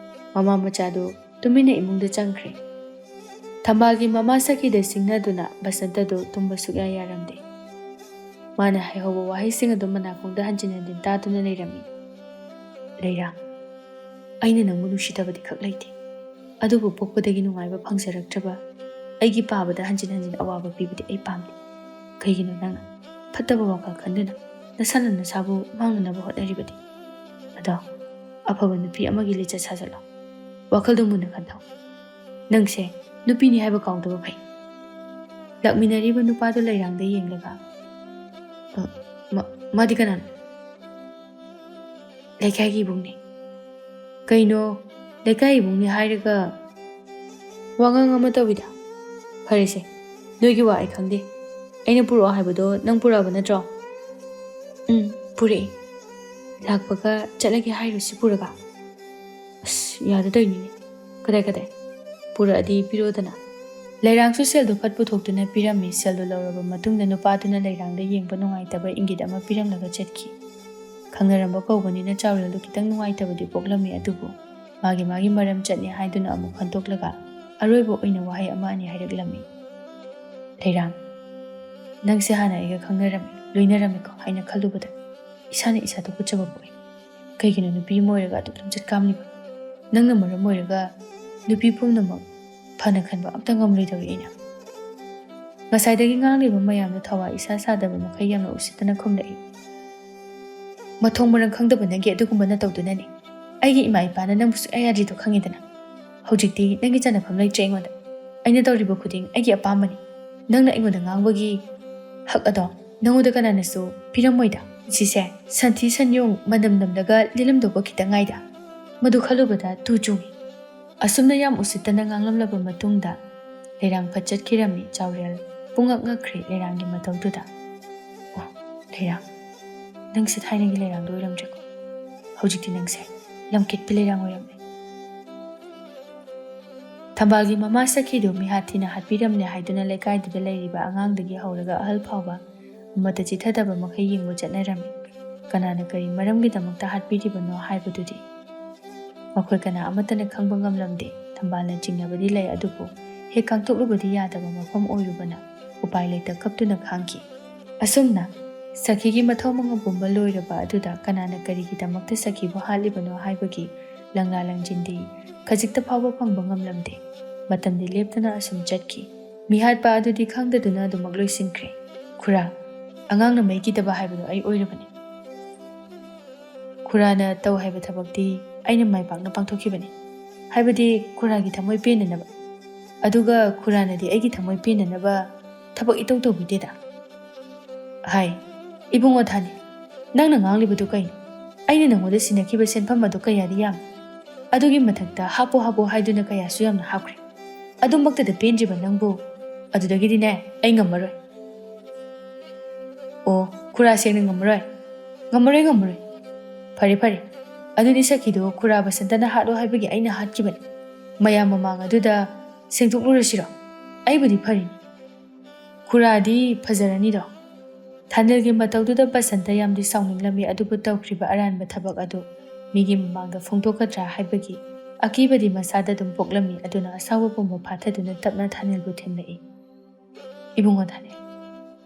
ꯃꯃꯥ ꯃꯆꯥꯗꯨ ꯇꯨꯃꯤꯟꯅ ꯏꯃꯨꯡꯗ ꯆꯪꯈ꯭ꯔꯦ꯫ ꯊꯝꯕꯥꯜꯒꯤ ꯃꯃꯥ ꯁꯈꯤꯗ ꯁꯤꯡꯅꯗꯨꯅ ꯕꯁꯟꯇꯗꯨ ꯇꯨꯝꯕ ꯁꯨꯛꯌꯥ ꯌꯥꯔꯝꯗꯦ꯫ ꯃꯥꯅ ꯍꯥꯏꯍꯧꯕ ꯋꯥꯍꯩꯁꯤꯡ ꯑꯗꯨ ꯃꯅꯥꯀꯣꯡꯗ ꯍꯟꯖꯤꯟ ꯍꯟꯖꯤꯟ ꯇꯥꯗꯨꯅ ꯂꯩꯔꯝꯃꯤ꯫ "ꯂꯩꯔꯥꯡ, ꯑꯩꯅ ꯅꯪꯕꯨ ꯅꯨꯡꯁꯤꯗꯕꯗꯤ ꯈꯛ ꯂꯩꯇꯦ, ꯑꯗꯨꯕꯨ ꯄꯣꯛꯄꯗꯒꯤ ꯅꯨꯡꯉꯥꯏꯕ ꯐꯪꯖꯔꯛꯇ꯭ꯔꯕ ꯑꯩꯒꯤ ꯄꯥꯕꯗ ꯍꯟꯖꯤꯟ ꯍꯟꯖꯤꯟ ꯑꯋꯥꯕ ꯄꯤꯕꯗꯤ ꯑꯩ ꯄꯥꯝꯗꯦ꯫ ꯀꯩꯒꯤꯅꯣ ꯅꯪꯅ ꯐꯠꯇꯕ ꯋꯥꯈꯜ ꯈꯟꯗꯨꯅ ꯅꯁꯥꯅ ꯅꯁꯥꯕꯨ ꯃꯥꯡꯅꯅꯕ ꯍꯣꯠꯅꯔꯤꯕꯗꯤ? ꯑꯗꯣ, ꯑꯐꯕ ꯅꯨꯄꯤ ꯑꯃꯒꯤ ꯂꯤꯆꯠ ꯁꯥꯖꯠꯂꯣ꯫ ꯋꯥꯈꯜꯗꯣ ꯃꯨꯟꯅ ꯈꯟꯊꯧ꯫ ꯅꯪꯁꯦ ꯅꯨꯄꯤꯅꯤ ꯍꯥꯏꯕ ꯀꯥꯎꯗꯕ ꯐꯩ꯫" ꯂꯥꯛꯃꯤꯟꯅꯔꯤꯕ ꯅꯨꯄꯥꯗꯨ ꯂꯩꯔꯥꯡꯗ ꯌꯦꯡꯂꯒ, "ꯑ, ꯃ-, ꯃꯥꯗꯤ ꯀꯅꯥꯅꯣ?" "ꯂꯩꯀꯥꯏꯒꯤ ꯏꯕꯨꯡꯅꯤ꯫" "ꯀꯩꯅꯣ, ꯂꯩꯀꯥꯏ ꯏꯕꯨꯡꯅꯤ ꯍꯥꯏꯔꯒ ꯋꯥꯉꯥꯡ ꯑꯃ ꯇꯧꯏꯗ?" "ꯐꯔꯦꯁꯦ, ꯅꯣꯏꯒꯤ ꯋꯥ ꯑꯩ ꯈꯪꯗꯦ꯫ ꯑꯩꯅ ꯄꯨꯔꯛꯑꯣ ꯍꯥꯏꯕꯗꯣ ꯅꯪ ꯄꯨꯔꯛꯑꯕ ꯅꯠꯇ꯭ꯔꯣ?" "ꯎꯝ, ꯄꯨꯔꯛꯑꯦ꯫ ꯂꯥꯛꯄꯒ ꯆꯠꯂꯒꯦ ꯍꯥꯏꯔꯣ ꯁꯤ ꯄꯨꯔꯒ?" "ꯑꯁ, ꯌꯥꯗ ꯇꯧꯔꯤꯅꯤꯅꯦ꯫ ꯀꯗꯥꯏ, ꯀꯗꯥꯏ? ꯄꯨꯔꯛꯑꯗꯤ ꯄꯤꯔꯛꯑꯣꯗꯅ꯫" ꯂꯩꯔꯥꯡꯁꯨ ꯁꯦꯜꯗꯨ ꯐꯠ ꯄꯨꯊꯣꯛꯇꯨꯅ ꯄꯤꯔꯝꯃꯤ꯫ ꯁꯦꯜꯗꯨ ꯂꯧꯔꯕ ꯃꯇꯨꯡꯗ ꯅꯨꯄꯥꯗꯨꯅ ꯂꯩꯔꯥꯡꯗ ꯌꯦꯡꯕ ꯅꯨꯡꯉꯥꯏꯇꯕ ꯏꯪꯒꯤꯠ ꯑꯃ ꯄꯤꯔꯝꯂꯒ ꯆꯠꯈꯤ꯫ ꯈꯪꯅꯔꯝꯕ ꯀꯧꯕꯅꯤꯅ ꯆꯥꯎꯔꯦꯜꯗꯨ ꯈꯤꯇꯪ ꯅꯨꯡꯉꯥꯏꯇꯕꯗꯤ ꯄꯣꯛꯂꯝꯃꯤ, ꯑꯗꯨꯕꯨ ꯃꯥꯒꯤ ꯃꯥꯒꯤ ꯃꯔꯝ ꯆꯠꯅꯤ ꯍꯥꯏꯗꯨꯅ ꯑꯃꯨꯛ ꯈꯟꯗꯣꯛꯂꯒ ꯑꯔꯣꯏꯕ ꯑꯣꯏꯅ ꯋꯥꯍꯩ ꯑꯃ ꯑꯅꯤ ꯍꯥꯏꯔꯛꯂꯝꯃꯤ꯫ "ꯂꯩꯔꯥꯡ, ꯅꯪꯁꯦ ꯍꯥꯟꯅ ꯑꯩꯒ ꯈꯪꯅꯔꯝꯃꯤ, ꯂꯣꯏꯅꯔꯝꯃꯤꯀꯣ ꯍꯥꯏꯅ ꯈꯜꯂꯨꯕꯗ ꯏꯁꯥꯅ ꯏꯁꯥ ꯇꯨꯀꯠꯆꯕ ꯄꯣꯛꯏ꯫ ꯀꯩꯒꯤꯅꯣ ꯅꯨꯄꯤ ꯑꯃ ꯑꯣꯏꯔꯒ ꯑꯗꯨꯛ ꯂꯝꯆꯠ ꯀꯥꯝꯂꯤꯕ? ꯅꯪꯅ ꯃꯔꯝ ꯑꯣꯏꯔꯒ ꯅꯨꯄꯤ ꯄꯨꯝꯅꯃꯛ ꯐꯅ ꯈꯟꯕ ꯑꯝꯇ ꯉꯝꯂꯣꯏꯗꯧꯔꯤ ꯑꯩꯅ꯫" ꯉꯁꯥꯏꯗꯒꯤ ꯉꯥꯡꯂꯤꯕ ꯃꯌꯥꯝꯗꯣ ꯊꯋꯥ ꯏꯁꯥ ꯁꯥꯗꯕ ꯃꯈꯩ ꯌꯥꯝꯅ ꯎꯁꯤꯠꯇꯅ ꯈꯨꯝꯂꯛꯏ꯫ "ꯃꯊꯣꯡ ꯃꯔꯝ ꯈꯪꯗꯕ ꯅꯪꯒꯤ ꯑꯗꯨꯒꯨꯝꯕ ꯅꯇꯧꯗꯨꯅꯅꯤ ꯑꯩꯒꯤ ꯏꯃꯥ ꯏꯄꯥꯅ ꯅꯪꯕꯨ ꯁꯨꯛꯌꯥ ꯌꯥꯗ꯭ꯔꯤꯗꯣ ꯈꯪꯉꯤꯗꯅ꯫ ꯍꯧꯖꯤꯛꯇꯤ ꯅꯪꯒꯤ ꯆꯟꯅꯐꯝ ꯂꯩꯇ꯭ꯔꯦ ꯑꯩꯉꯣꯟꯗ꯫ ꯑꯩꯅ ꯇꯧꯔꯤꯕ ꯈꯨꯗꯤꯡ ꯑꯩꯒꯤ ꯑꯄꯥꯝꯕꯅꯤ꯫ ꯅꯪꯅ ꯑꯩꯉꯣꯟꯗ ꯉꯥꯡꯕꯒꯤ ꯍꯛ ꯑꯗꯣ ꯅꯪꯉꯣꯟꯗ ꯀꯅꯥꯅꯁꯨ ꯄꯤꯔꯝꯃꯣꯏꯗ꯫ ꯁꯤꯁꯦ ꯁꯟꯊꯤ ꯁꯟꯌꯨꯡ ꯃꯅꯝ ꯅꯝꯂꯒ ꯂꯦꯜꯂꯝꯗꯧꯕ ꯈꯤꯇꯪ ꯉꯥꯏꯗ꯫" ꯃꯗꯨ ꯈꯜꯂꯨꯕꯗ ꯇꯨ ꯆꯨꯡꯏ꯫ ꯑꯁꯨꯝꯅ ꯌꯥꯝ ꯎꯁꯤꯠꯇꯅ ꯉꯥꯡꯂꯝꯂꯕ ꯃꯇꯨꯡꯗ ꯂꯩꯔꯥꯡ ꯐꯠ ꯆꯠꯈꯤꯔꯝꯃꯤ꯫ ꯆꯥꯎꯔꯦꯜ ꯄꯨꯡꯉꯛ ꯉꯛꯈ꯭ꯔꯦ ꯂꯩꯔꯥꯡꯒꯤ ꯃꯇꯧꯗꯨꯗ꯫ "ꯑꯣ, ꯂꯩꯔꯥꯡ, ꯅꯪꯁꯦ ꯊꯥꯏꯅꯒꯤ ꯂꯩꯔꯥꯡꯗꯣ ꯑꯣꯏꯔꯝꯗ꯭ꯔꯦꯀꯣ꯫ ꯍꯧꯖꯤꯛꯇꯤ ꯅꯪꯁꯦ ꯂꯝꯀꯦꯠꯄꯤ ꯂꯩꯔꯥꯡ ꯑꯣꯏꯔꯝꯃꯦ꯫" ꯊꯝꯕꯥꯜꯒꯤ ꯃꯃꯥ ꯁꯈꯤꯗꯨ ꯃꯤꯍꯥꯠ ꯊꯤꯅ ꯍꯥꯠꯄꯤꯔꯝꯂꯦ ꯍꯥꯏꯗꯨꯅ ꯂꯩꯀꯥꯏꯗꯨꯗ ꯂꯩꯔꯤꯕ ꯑꯉꯥꯡꯗꯒꯤ ꯍꯧꯔꯒ ꯑꯍꯜ ꯐꯥꯎꯕ ꯑꯃꯠꯇ ꯆꯤꯠꯊꯗꯕ ꯃꯈꯩ ꯌꯦꯡꯕ ꯆꯠꯅꯔꯝꯃꯤ꯫ ꯀꯅꯥꯅ ꯀꯔꯤ ꯃꯔꯝꯒꯤꯗꯃꯛꯇ ꯍꯥꯠꯄꯤꯔꯤꯕꯅꯣ ꯍꯥꯏꯕꯗꯨꯗꯤ ꯃꯈꯣꯏ ꯀꯅꯥ ꯑꯃꯠꯇꯅ ꯈꯪꯕ ꯉꯝꯂꯝꯗꯦ꯫ ꯊꯝꯕꯥꯜꯅ ꯆꯤꯡꯅꯕꯗꯤ ꯂꯩ, ꯑꯗꯨꯕꯨ ꯍꯦꯛ ꯀꯥꯡꯊꯣꯛꯂꯨꯕꯗꯤ ꯌꯥꯗꯕ ꯃꯐꯝ ꯑꯣꯏꯔꯨꯕꯅ ꯎꯄꯥꯏ ꯂꯩꯇ ꯀꯞꯇꯨꯅ ꯈꯥꯡꯈꯤ꯫ ꯑꯁꯨꯝꯅ ꯁꯈꯤꯒꯤ ꯃꯊꯧ ꯃꯉꯝ ꯄꯨꯝꯕ ꯂꯣꯏꯔꯕ ꯑꯗꯨꯗ ꯀꯅꯥꯅ ꯀꯔꯤꯒꯤꯗꯃꯛꯇ ꯁꯈꯤꯕꯨ ꯍꯥꯠꯂꯤꯕꯅꯣ ꯍꯥꯏꯕꯒꯤ ꯂꯪꯂꯥ ꯂꯪꯖꯤꯟꯗꯤ ꯈꯖꯤꯛꯇ ꯐꯥꯎꯕ ꯐꯪꯕ ꯉꯝꯂꯝꯗꯦ꯫ ꯃꯇꯝꯗꯤ ꯂꯦꯞꯇꯅ ꯑꯁꯨꯝ ꯆꯠꯈꯤ꯫ ꯃꯤꯍꯥꯠꯄ ꯑꯗꯨꯗꯤ ꯈꯪꯗꯗꯨꯅ ꯑꯗꯨꯃꯛ ꯂꯣꯏꯁꯤꯟꯈ꯭ꯔꯦ꯫ "ꯈꯨꯔꯥ, ꯑꯉꯥꯡꯅ ꯃꯩ ꯀꯤꯗꯕ ꯍꯥꯏꯕꯗꯣ ꯑꯩ ꯑꯣꯏꯔꯕꯅꯤ꯫ ꯈꯨꯔꯥꯅ ꯇꯧ ꯍꯥꯏꯕ ꯊꯕꯛꯇꯤ ꯑꯩꯅ ꯃꯥꯏ ꯄꯥꯛꯅ ꯄꯥꯡꯊꯣꯛꯈꯤꯕꯅꯤ꯫ ꯍꯥꯏꯕꯗꯤ ꯈꯨꯔꯥꯒꯤ ꯊꯃꯣꯏ ꯄꯦꯟꯅꯅꯕ꯫ ꯑꯗꯨꯒ ꯈꯨꯔꯥꯅꯗꯤ ꯑꯩꯒꯤ ꯊꯃꯣꯏ ꯄꯦꯟꯅꯅꯕ ꯊꯕꯛ ꯏꯇꯧ ꯇꯧꯕꯤꯗꯦꯗ꯫" "ꯍꯥꯏ, ꯏꯕꯨꯡꯉꯣ ꯊꯥꯅꯤ, ꯅꯪꯅ ꯉꯥꯡꯂꯤꯕꯗꯨ ꯀꯩꯅꯣ? ꯑꯩꯅ ꯅꯪꯉꯣꯟꯗ ꯁꯤꯟꯅꯈꯤꯕ ꯁꯦꯟꯐꯝ ꯑꯗꯨ ꯀꯌꯥꯗꯤ ꯌꯥꯝꯃꯤ꯫ ꯑꯗꯨꯒꯤ ꯃꯊꯛꯇ ꯍꯥꯞꯄꯣ ꯍꯥꯞꯄꯣ ꯍꯥꯏꯗꯨꯅ ꯀꯌꯥꯁꯨ ꯌꯥꯝꯅ ꯍꯥꯞꯈ꯭ꯔꯦ꯫ ꯑꯗꯨꯃꯛꯇꯗ ꯄꯦꯟꯗ꯭ꯔꯤꯕ ꯅꯪꯕꯨ? ꯑꯗꯨꯗꯒꯤꯗꯤꯅꯦ, ꯑꯩ ꯉꯝꯃꯔꯣꯏ꯫" "ꯑꯣ, ꯈꯨꯔꯥ ꯁꯦꯡꯅ ꯉꯝꯃꯔꯣꯏ?" "ꯉꯝꯃꯔꯣꯏ, ꯉꯝꯃꯔꯣꯏ꯫" "ꯐꯔꯦ, ꯐꯔꯦ꯫ ꯑꯗꯨꯗꯤ ꯁꯈꯤꯗꯣ ꯈꯨꯔꯥ ꯕꯁꯟꯇꯅ ꯍꯥꯠꯂꯣ ꯍꯥꯏꯕꯒꯤ ꯑꯩꯅ ꯍꯥꯠꯈꯤꯕꯅꯤ꯫ ꯃꯌꯥꯝ ꯃꯃꯥꯡ ꯑꯗꯨꯗ ꯁꯦꯡꯗꯣꯛꯂꯨꯔꯁꯤꯔꯣ? ꯑꯩꯕꯨꯗꯤ ꯐꯔꯤꯅꯤ꯫ ꯈꯨꯔꯥꯗꯤ ꯐꯖꯔꯅꯤꯗꯣ꯫" ꯊꯥꯅꯤꯜꯒꯤ ꯃꯇꯧꯗꯨꯗ ꯕꯁꯟꯇ ꯌꯥꯝꯗꯤ ꯁꯥꯎꯅꯤꯡꯂꯝꯃꯤ, ꯑꯗꯨꯕꯨ ꯇꯧꯈ꯭ꯔꯤꯕ ꯑꯔꯥꯟꯕ ꯊꯕꯛ ꯑꯗꯨ ꯃꯤꯒꯤ ꯃꯃꯥꯡꯗ ꯐꯣꯡꯗꯣꯛꯀꯗ꯭ꯔꯥ ꯍꯥꯏꯕꯒꯤ ꯑꯀꯤꯕꯗꯤ ꯃꯁꯥꯗ ꯑꯗꯨꯝ ꯄꯣꯛꯂꯝꯃꯤ꯫ ꯑꯗꯨꯅ ꯑꯁꯥꯎꯕ ꯄꯨꯝꯕ ꯐꯥꯊꯗꯨꯅ ꯇꯞꯅ ꯊꯥꯅꯤꯜꯕꯨ ꯊꯦꯝꯂꯛꯏ꯫ "ꯏꯕꯨꯡꯉꯣ ꯊꯥꯅꯤꯜ,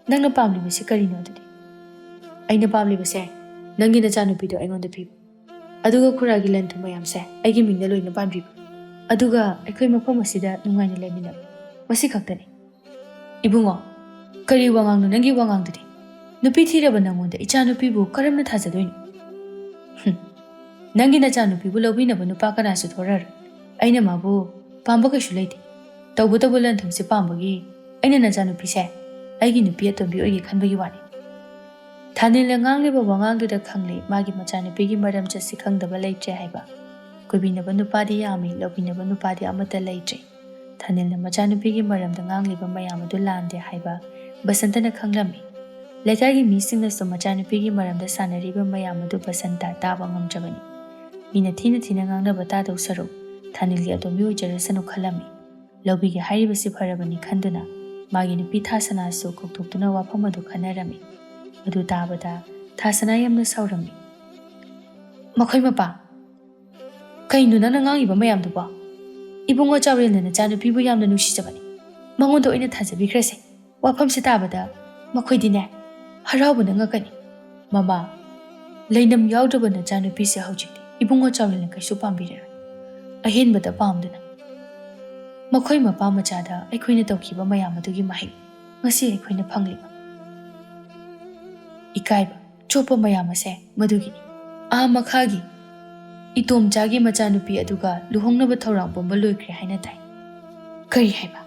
ꯅꯪꯅ ꯄꯥꯝꯂꯤꯕꯁꯤ ꯀꯔꯤꯅꯣ ꯑꯗꯨꯗꯤ?" "ꯑꯩꯅ ꯄꯥꯝꯂꯤꯕꯁꯦ ꯅꯪꯒꯤ ꯅꯆꯥꯅꯨꯄꯤꯗꯣ ꯑꯩꯉꯣꯟꯗ ꯄꯤꯕ, ꯑꯗꯨꯒ ꯈꯨꯔꯥꯒꯤ ꯂꯟ ꯊꯨꯝ ꯃꯌꯥꯝꯁꯦ ꯑꯩꯒꯤ ꯃꯤꯡꯗ ꯂꯣꯏꯅ ꯄꯥꯟꯕꯤꯕ, ꯑꯗꯨꯒ ꯑꯩꯈꯣꯏ ꯃꯐꯝ ꯑꯁꯤꯗ ꯅꯨꯡꯉꯥꯏꯅ ꯂꯩꯃꯤꯟꯅꯕ, ꯃꯁꯤ ꯈꯛꯇꯅꯤ꯫" "ꯏꯕꯨꯡꯉꯣ, ꯀꯔꯤ ꯋꯥꯉꯥꯡꯅꯣ ꯅꯪꯒꯤ ꯋꯥꯉꯥꯡꯗꯨꯗꯤ? ꯅꯨꯄꯤ ꯊꯤꯔꯕ ꯅꯪꯉꯣꯟꯗ ꯏꯆꯥꯅꯨꯄꯤꯕꯨ ꯀꯔꯝꯅ ꯊꯥꯖꯗꯣꯏꯅꯣ? ꯍꯨꯝ, ꯅꯪꯒꯤ ꯅꯆꯥꯅꯨꯄꯤꯕꯨ ꯂꯧꯕꯤꯅꯕ ꯅꯨꯄꯥ ꯀꯅꯥꯁꯨ ꯊꯣꯔꯛꯑꯔꯣꯏ꯫ ꯑꯩꯅ ꯃꯥꯕꯨ ꯄꯥꯝꯕ ꯀꯩꯁꯨ ꯂꯩꯇꯦ꯫ ꯇꯧꯕꯇꯕꯨ ꯂꯟ ꯊꯨꯝꯁꯦ ꯄꯥꯝꯕꯒꯤ ꯑꯩꯅ ꯅꯆꯥꯅꯨꯄꯤꯁꯦ ꯑꯩꯒꯤ ꯅꯨꯄꯤ ꯑꯇꯣꯝꯕꯤ ꯑꯣꯏꯒꯦ ꯈꯟꯕꯒꯤ ꯋꯥꯅꯤ꯫" ꯊꯥꯅꯤꯜꯅ ꯉꯥꯡꯂꯤꯕ ꯋꯥꯉꯥꯡꯗꯨꯗ ꯈꯪꯂꯦ ꯃꯥꯒꯤ ꯃꯆꯥꯅꯨꯄꯤꯒꯤ ꯃꯔꯝ ꯆꯠꯁꯤ ꯈꯪꯗꯕ ꯂꯩꯇ꯭ꯔꯦ ꯍꯥꯏꯕ꯫ ꯂꯧꯕꯤꯅꯕ ꯅꯨꯄꯥꯗꯤ ꯌꯥꯝꯃꯤ, ꯂꯧꯕꯤꯅꯕ ꯅꯨꯄꯥꯗꯤ ꯑꯃꯠꯇ ꯂꯩꯇ꯭ꯔꯦ꯫ ꯊꯥꯅꯤꯜꯅ ꯃꯆꯥꯅꯨꯄꯤꯒꯤ ꯃꯔꯝꯗ ꯉꯥꯡꯂꯤꯕ ꯃꯌꯥꯝ ꯑꯗꯨ ꯂꯥꯟꯗꯦ ꯍꯥꯏꯕ ꯕꯁꯟꯇꯅ ꯈꯪꯂꯝꯃꯤ꯫ ꯂꯩꯀꯥꯏꯒꯤ ꯃꯤꯁꯤꯡꯅꯁꯨ ꯃꯆꯥꯅꯨꯄꯤꯒꯤ ꯃꯔꯝꯗ ꯁꯥꯟꯅꯔꯤꯕ ꯃꯌꯥꯝ ꯑꯗꯨ ꯕꯁꯟꯇ ꯇꯥꯕ ꯉꯝꯗ꯭ꯔꯕꯅꯤ꯫ ꯃꯤꯅ ꯊꯤꯅ ꯊꯤꯅ ꯉꯥꯡꯅꯕ ꯇꯥꯗꯧ ꯁꯔꯨꯛ ꯊꯥꯅꯤꯜꯒꯤ ꯑꯇꯣꯝꯕꯤ ꯑꯣꯏꯖꯔꯁꯅꯨ ꯈꯜꯂꯝꯃꯤ꯫ ꯂꯧꯕꯤꯒꯦ ꯍꯥꯏꯔꯤꯕꯁꯤ ꯐꯔꯕꯅꯤ ꯈꯟꯗꯨꯅ ꯃꯥꯒꯤ ꯅꯨꯄꯤ ꯊꯥꯁꯅꯥꯁꯨ ꯀꯧꯊꯣꯛꯇꯨꯅ ꯋꯥꯐꯝ ꯑꯗꯨ ꯈꯟꯅꯔꯝꯃꯤ꯫ ꯑꯗꯨ ꯇꯥꯕꯗ ꯊꯥꯁꯅꯥ ꯌꯥꯝꯅ ꯁꯥꯎꯔꯝꯃꯤ꯫ "ꯃꯈꯣꯏ ꯃꯄꯥ, ꯀꯩꯅꯣ ꯅꯪꯅ ꯉꯥꯡꯉꯤꯕ ꯃꯌꯥꯝꯗꯨꯕꯣ? ꯏꯕꯨꯡꯉꯣ ꯆꯥꯎꯔꯦꯜꯅ ꯅꯆꯥꯅꯨꯄꯤꯕꯨ ꯌꯥꯝꯅ ꯅꯨꯡꯁꯤꯖꯕꯅꯤ꯫ ꯃꯉꯣꯟꯗ ꯑꯣꯏꯅ ꯊꯥꯖꯕꯤꯈ꯭ꯔꯁꯦ꯫ ꯋꯥꯐꯝꯁꯦ ꯇꯥꯕꯗ ꯃꯈꯣꯏꯗꯤꯅꯦ, ꯍꯔꯥꯎꯕꯅ ꯉꯛꯀꯅꯤ꯫ ꯃꯃꯥ, ꯂꯩꯅꯝ ꯌꯥꯎꯗ꯭ꯔꯕ ꯅꯆꯥꯅꯨꯄꯤꯁꯦ ꯍꯧꯖꯤꯛꯇꯤ ꯏꯕꯨꯡꯉꯣ ꯆꯥꯎꯔꯦꯜꯅ ꯀꯩꯁꯨ ꯄꯥꯝꯕꯤꯔꯔꯣꯏ꯫ ꯑꯍꯦꯟꯕꯗ ꯄꯥꯝꯗꯨꯅ ꯃꯈꯣꯏ ꯃꯄꯥ ꯃꯆꯥꯗ ꯑꯩꯈꯣꯏꯅ ꯇꯧꯈꯤꯕ ꯃꯌꯥꯝ ꯑꯗꯨꯒꯤ ꯃꯍꯩ ꯉꯁꯤ ꯑꯩꯈꯣꯏꯅ ꯐꯪꯂꯤꯕ ꯏꯀꯥꯏꯕ, ꯆꯣꯞꯄ ꯃꯌꯥꯝ ꯑꯁꯦ ꯃꯗꯨꯒꯤꯅꯤ꯫ ꯑꯥ ꯃꯈꯥꯒꯤ ꯏꯇꯣꯝꯆꯥꯒꯤ ꯃꯆꯥꯅꯨꯄꯤ ꯑꯗꯨꯒ ꯂꯨꯍꯣꯡꯅꯕ ꯊꯧꯔꯥꯡ ꯄꯨꯝꯕ ꯂꯣꯏꯈ꯭ꯔꯦ ꯍꯥꯏꯅ ꯇꯥꯏ꯫ ꯀꯔꯤ ꯍꯥꯏꯕ?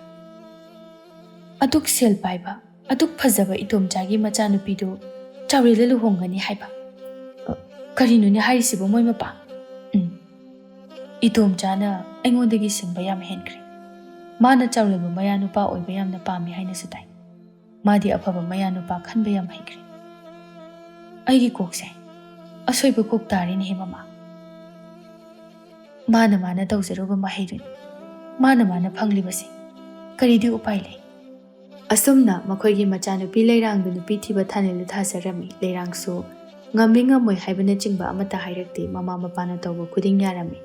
ꯑꯗꯨꯛ ꯁꯦꯜ ꯄꯥꯏꯕ, ꯑꯗꯨꯛ ꯐꯖꯕ ꯏꯇꯣꯝꯆꯥꯒꯤ ꯃꯆꯥꯅꯨꯄꯤꯗꯨ ꯆꯥꯎꯔꯦꯜꯗ ꯂꯨꯍꯣꯡꯒꯅꯤ ꯍꯥꯏꯕ? ꯑ, ꯀꯔꯤꯅꯣꯅꯦ ꯍꯥꯏꯔꯤꯁꯤꯕꯣ ꯃꯣꯏ ꯃꯄꯥ? ꯎꯝ, ꯏꯇꯣꯝꯆꯥꯅ ꯑꯩꯉꯣꯟꯗꯒꯤ ꯁꯤꯡꯕ ꯌꯥꯝ ꯍꯦꯟꯈ꯭ꯔꯦ꯫ ꯃꯥꯅ ꯆꯥꯎꯔꯦꯜꯕꯨ ꯃꯌꯥ ꯅꯨꯄꯥ ꯑꯣꯏꯕ ꯌꯥꯝꯅ ꯄꯥꯝꯃꯤ ꯍꯥꯏꯅꯁꯨ ꯇꯥꯏ꯫ ꯃꯥꯗꯤ ꯑꯐꯕ ꯃꯌꯥ ꯅꯨꯄꯥ ꯈꯟꯕ ꯌꯥꯝ ꯍꯩꯈ꯭ꯔꯦ꯫ ꯑꯩꯒꯤ ꯀꯣꯛꯁꯦ ꯑꯁꯣꯏꯕ ꯀꯣꯛ ꯇꯥꯔꯦꯅꯦꯍꯦ ꯃꯃꯥ꯫ ꯃꯥꯅ ꯃꯥꯅ ꯇꯧꯖꯔꯨꯕ ꯃꯍꯩꯗꯨꯅꯤ꯫ ꯃꯥꯅ ꯃꯥꯅ ꯐꯪꯂꯤꯕꯁꯤ ꯀꯔꯤꯗꯤ ꯎꯄꯥꯏ ꯂꯩ?" ꯑꯁꯨꯝꯅ ꯃꯈꯣꯏꯒꯤ ꯃꯆꯥꯅꯨꯄꯤ ꯂꯩꯔꯥꯡꯗꯨ ꯅꯨꯄꯤ ꯊꯤꯕ ꯊꯥꯅꯤꯜꯗ ꯊꯥꯖꯔꯝꯃꯤ꯫ ꯂꯩꯔꯥꯡꯁꯨ ꯉꯝꯃꯤ ꯉꯝꯃꯣꯏ ꯍꯥꯏꯕꯅꯆꯤꯡꯕ ꯑꯃꯠꯇ ꯍꯥꯏꯔꯛꯇꯦ꯫ ꯃꯃꯥ ꯃꯄꯥꯅ ꯇꯧꯕ ꯈꯨꯗꯤꯡ ꯌꯥꯔꯝꯃꯤ꯫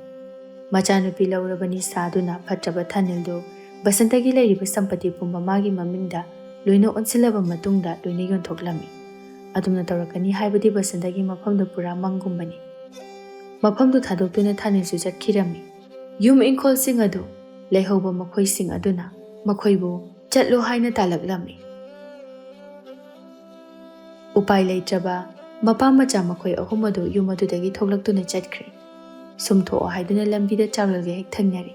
ꯃꯆꯥꯅꯨꯄꯤ ꯂꯧꯔꯕꯅꯤ ꯁꯥꯗꯨꯅ ꯐꯠꯇ꯭ꯔꯕ ꯊꯥꯅꯤꯜꯗꯨ ꯕꯁꯟꯇꯒꯤ ꯂꯩꯔꯤꯕ ꯁꯝꯄꯇꯤ ꯄꯨꯝꯕ ꯃꯥꯒꯤ ꯃꯃꯤꯡꯗ ꯂꯣꯏꯅ ꯑꯣꯟꯁꯤꯜꯂꯕ ꯃꯇꯨꯡꯗ ꯂꯣꯏꯅ ꯌꯣꯟꯊꯣꯛꯂꯝꯃꯤ꯫ ꯑꯗꯨꯝꯅ ꯇꯧꯔꯛꯀꯅꯤ ꯍꯥꯏꯕꯗꯤ ꯕꯁꯟꯇꯒꯤ ꯃꯐꯝꯗꯨ ꯄꯨꯔꯥ ꯃꯪꯒꯨꯝꯕꯅꯤ꯫ ꯃꯐꯝꯗꯨ ꯊꯥꯗꯣꯛꯇꯨꯅ ꯊꯥꯅꯤꯜꯁꯨ ꯆꯠꯈꯤꯔꯝꯃꯤ꯫ ꯌꯨꯝ ꯏꯪꯈꯣꯜꯁꯤꯡ ꯑꯗꯨ ꯂꯩꯍꯧꯕ ꯃꯈꯣꯏꯁꯤꯡ ꯑꯗꯨꯅ ꯃꯈꯣꯏꯕꯨ ꯆꯠꯂꯣ ꯍꯥꯏꯅ ꯇꯥꯂꯛꯂꯝꯃꯤ꯫ ꯎꯄꯥꯏ ꯂꯩꯇ꯭ꯔꯕ ꯃꯄꯥ ꯃꯆꯥ ꯃꯈꯣꯏ ꯑꯍꯨꯝ ꯑꯗꯨ ꯌꯨꯝ ꯑꯗꯨꯗꯒꯤ ꯊꯣꯛꯂꯛꯇꯨꯅ ꯆꯠꯈ꯭ꯔꯦ꯫ ꯁꯨꯝ ꯊꯣꯛꯑꯣ ꯍꯥꯏꯗꯨꯅ ꯂꯝꯕꯤꯗ ꯆꯥꯎꯔꯦꯜꯒ ꯍꯦꯛ ꯊꯦꯡꯅꯔꯦ꯫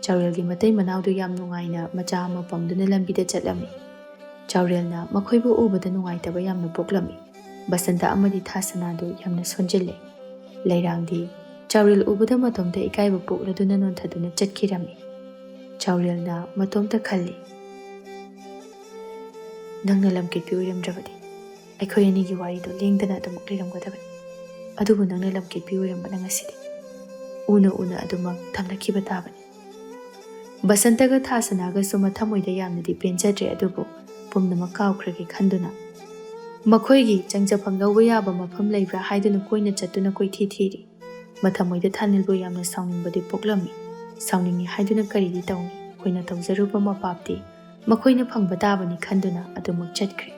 ꯆꯥꯎꯔꯦꯜꯒꯤ ꯃꯇꯩ ꯃꯅꯥꯎꯗꯨ ꯌꯥꯝ ꯅꯨꯡꯉꯥꯏꯅ ꯃꯆꯥ ꯑꯃ ꯄꯝꯗꯨꯅ ꯂꯝꯕꯤꯗ ꯆꯠꯂꯝꯃꯤ꯫ ꯆꯥꯎꯔꯦꯜꯅ ꯃꯈꯣꯏꯕꯨ ꯎꯕꯗ ꯅꯨꯡꯉꯥꯏꯇꯕ ꯌꯥꯝꯅ ꯄꯣꯛꯂꯝꯃꯤ꯫ ꯕꯁꯟꯇ ꯑꯃꯗꯤ ꯊꯥꯁꯅꯥꯗꯨ ꯌꯥꯝꯅ ꯁꯣꯟꯖꯤꯜꯂꯦ꯫ ꯂꯩꯔꯥꯡꯗꯤ ꯆꯥꯎꯔꯦꯜ ꯎꯕꯗ ꯃꯇꯣꯝꯇ ꯏꯀꯥꯏꯕ ꯄꯣꯛꯂꯗꯨꯅ ꯅꯣꯟꯊꯗꯨꯅ ꯆꯠꯈꯤꯔꯝꯃꯤ꯫ ꯆꯥꯎꯔꯦꯜꯅ ꯃꯇꯣꯝꯇ ꯈꯜꯂꯤ, "ꯅꯪꯅ ꯂꯝꯀꯦꯠꯄꯤ ꯑꯣꯏꯔꯝꯗ꯭ꯔꯕꯗꯤ ꯑꯩꯈꯣꯏ ꯑꯅꯤꯒꯤ ꯋꯥꯔꯤꯗꯨ ꯂꯦꯡꯗꯅ ꯑꯗꯨꯃꯛ ꯂꯩꯔꯝꯒꯗꯕꯅꯤ꯫ ꯑꯗꯨꯕꯨ ꯅꯪꯅ ꯂꯝꯀꯦꯠꯄꯤ ꯑꯣꯏꯔꯝꯕꯅ ꯉꯁꯤꯗꯤ ꯎꯅ ꯎꯅ ꯑꯗꯨꯃꯛ ꯊꯝꯅꯈꯤꯕ ꯇꯥꯕꯅꯤ꯫" ꯕꯁꯟꯇꯒ ꯊꯥꯁꯅꯥꯒꯁꯨ ꯃꯊꯃꯣꯏꯗ ꯌꯥꯝꯅꯗꯤ ꯄꯦꯟꯖꯗ꯭ꯔꯦ, ꯑꯗꯨꯕꯨ ꯄꯨꯝꯅꯃꯛ ꯀꯥꯎꯈ꯭ꯔꯒꯦ ꯈꯟꯗꯨꯅ ꯃꯈꯣꯏꯒꯤ ꯆꯪꯖꯐꯝ ꯂꯧꯕ ꯌꯥꯕ ꯃꯐꯝ ꯂꯩꯕ꯭ꯔꯥ ꯍꯥꯏꯗꯨꯅ ꯀꯣꯏꯅ ꯆꯠꯇꯨꯅ ꯀꯣꯏꯊꯤ ꯊꯤꯔꯤ꯫ ꯃꯊꯃꯣꯏꯗ ꯊꯥꯅꯤꯜꯕꯨ ꯌꯥꯝꯅ ꯁꯥꯎꯅꯤꯡꯕꯗꯤ ꯄꯣꯛꯂꯝꯃꯤ꯫ ꯁꯥꯎꯅꯤꯡꯉꯤ ꯍꯥꯏꯗꯨꯅ ꯀꯔꯤꯗꯤ ꯇꯧꯅꯤ? ꯑꯩꯈꯣꯏꯅ ꯇꯧꯖꯔꯨꯕ ꯃꯄꯥꯞꯇꯤ ꯃꯈꯣꯏꯅ ꯐꯪꯕ ꯇꯥꯕꯅꯤ ꯈꯟꯗꯨꯅ ꯑꯗꯨꯃꯛ ꯆꯠꯈ꯭ꯔꯦ꯫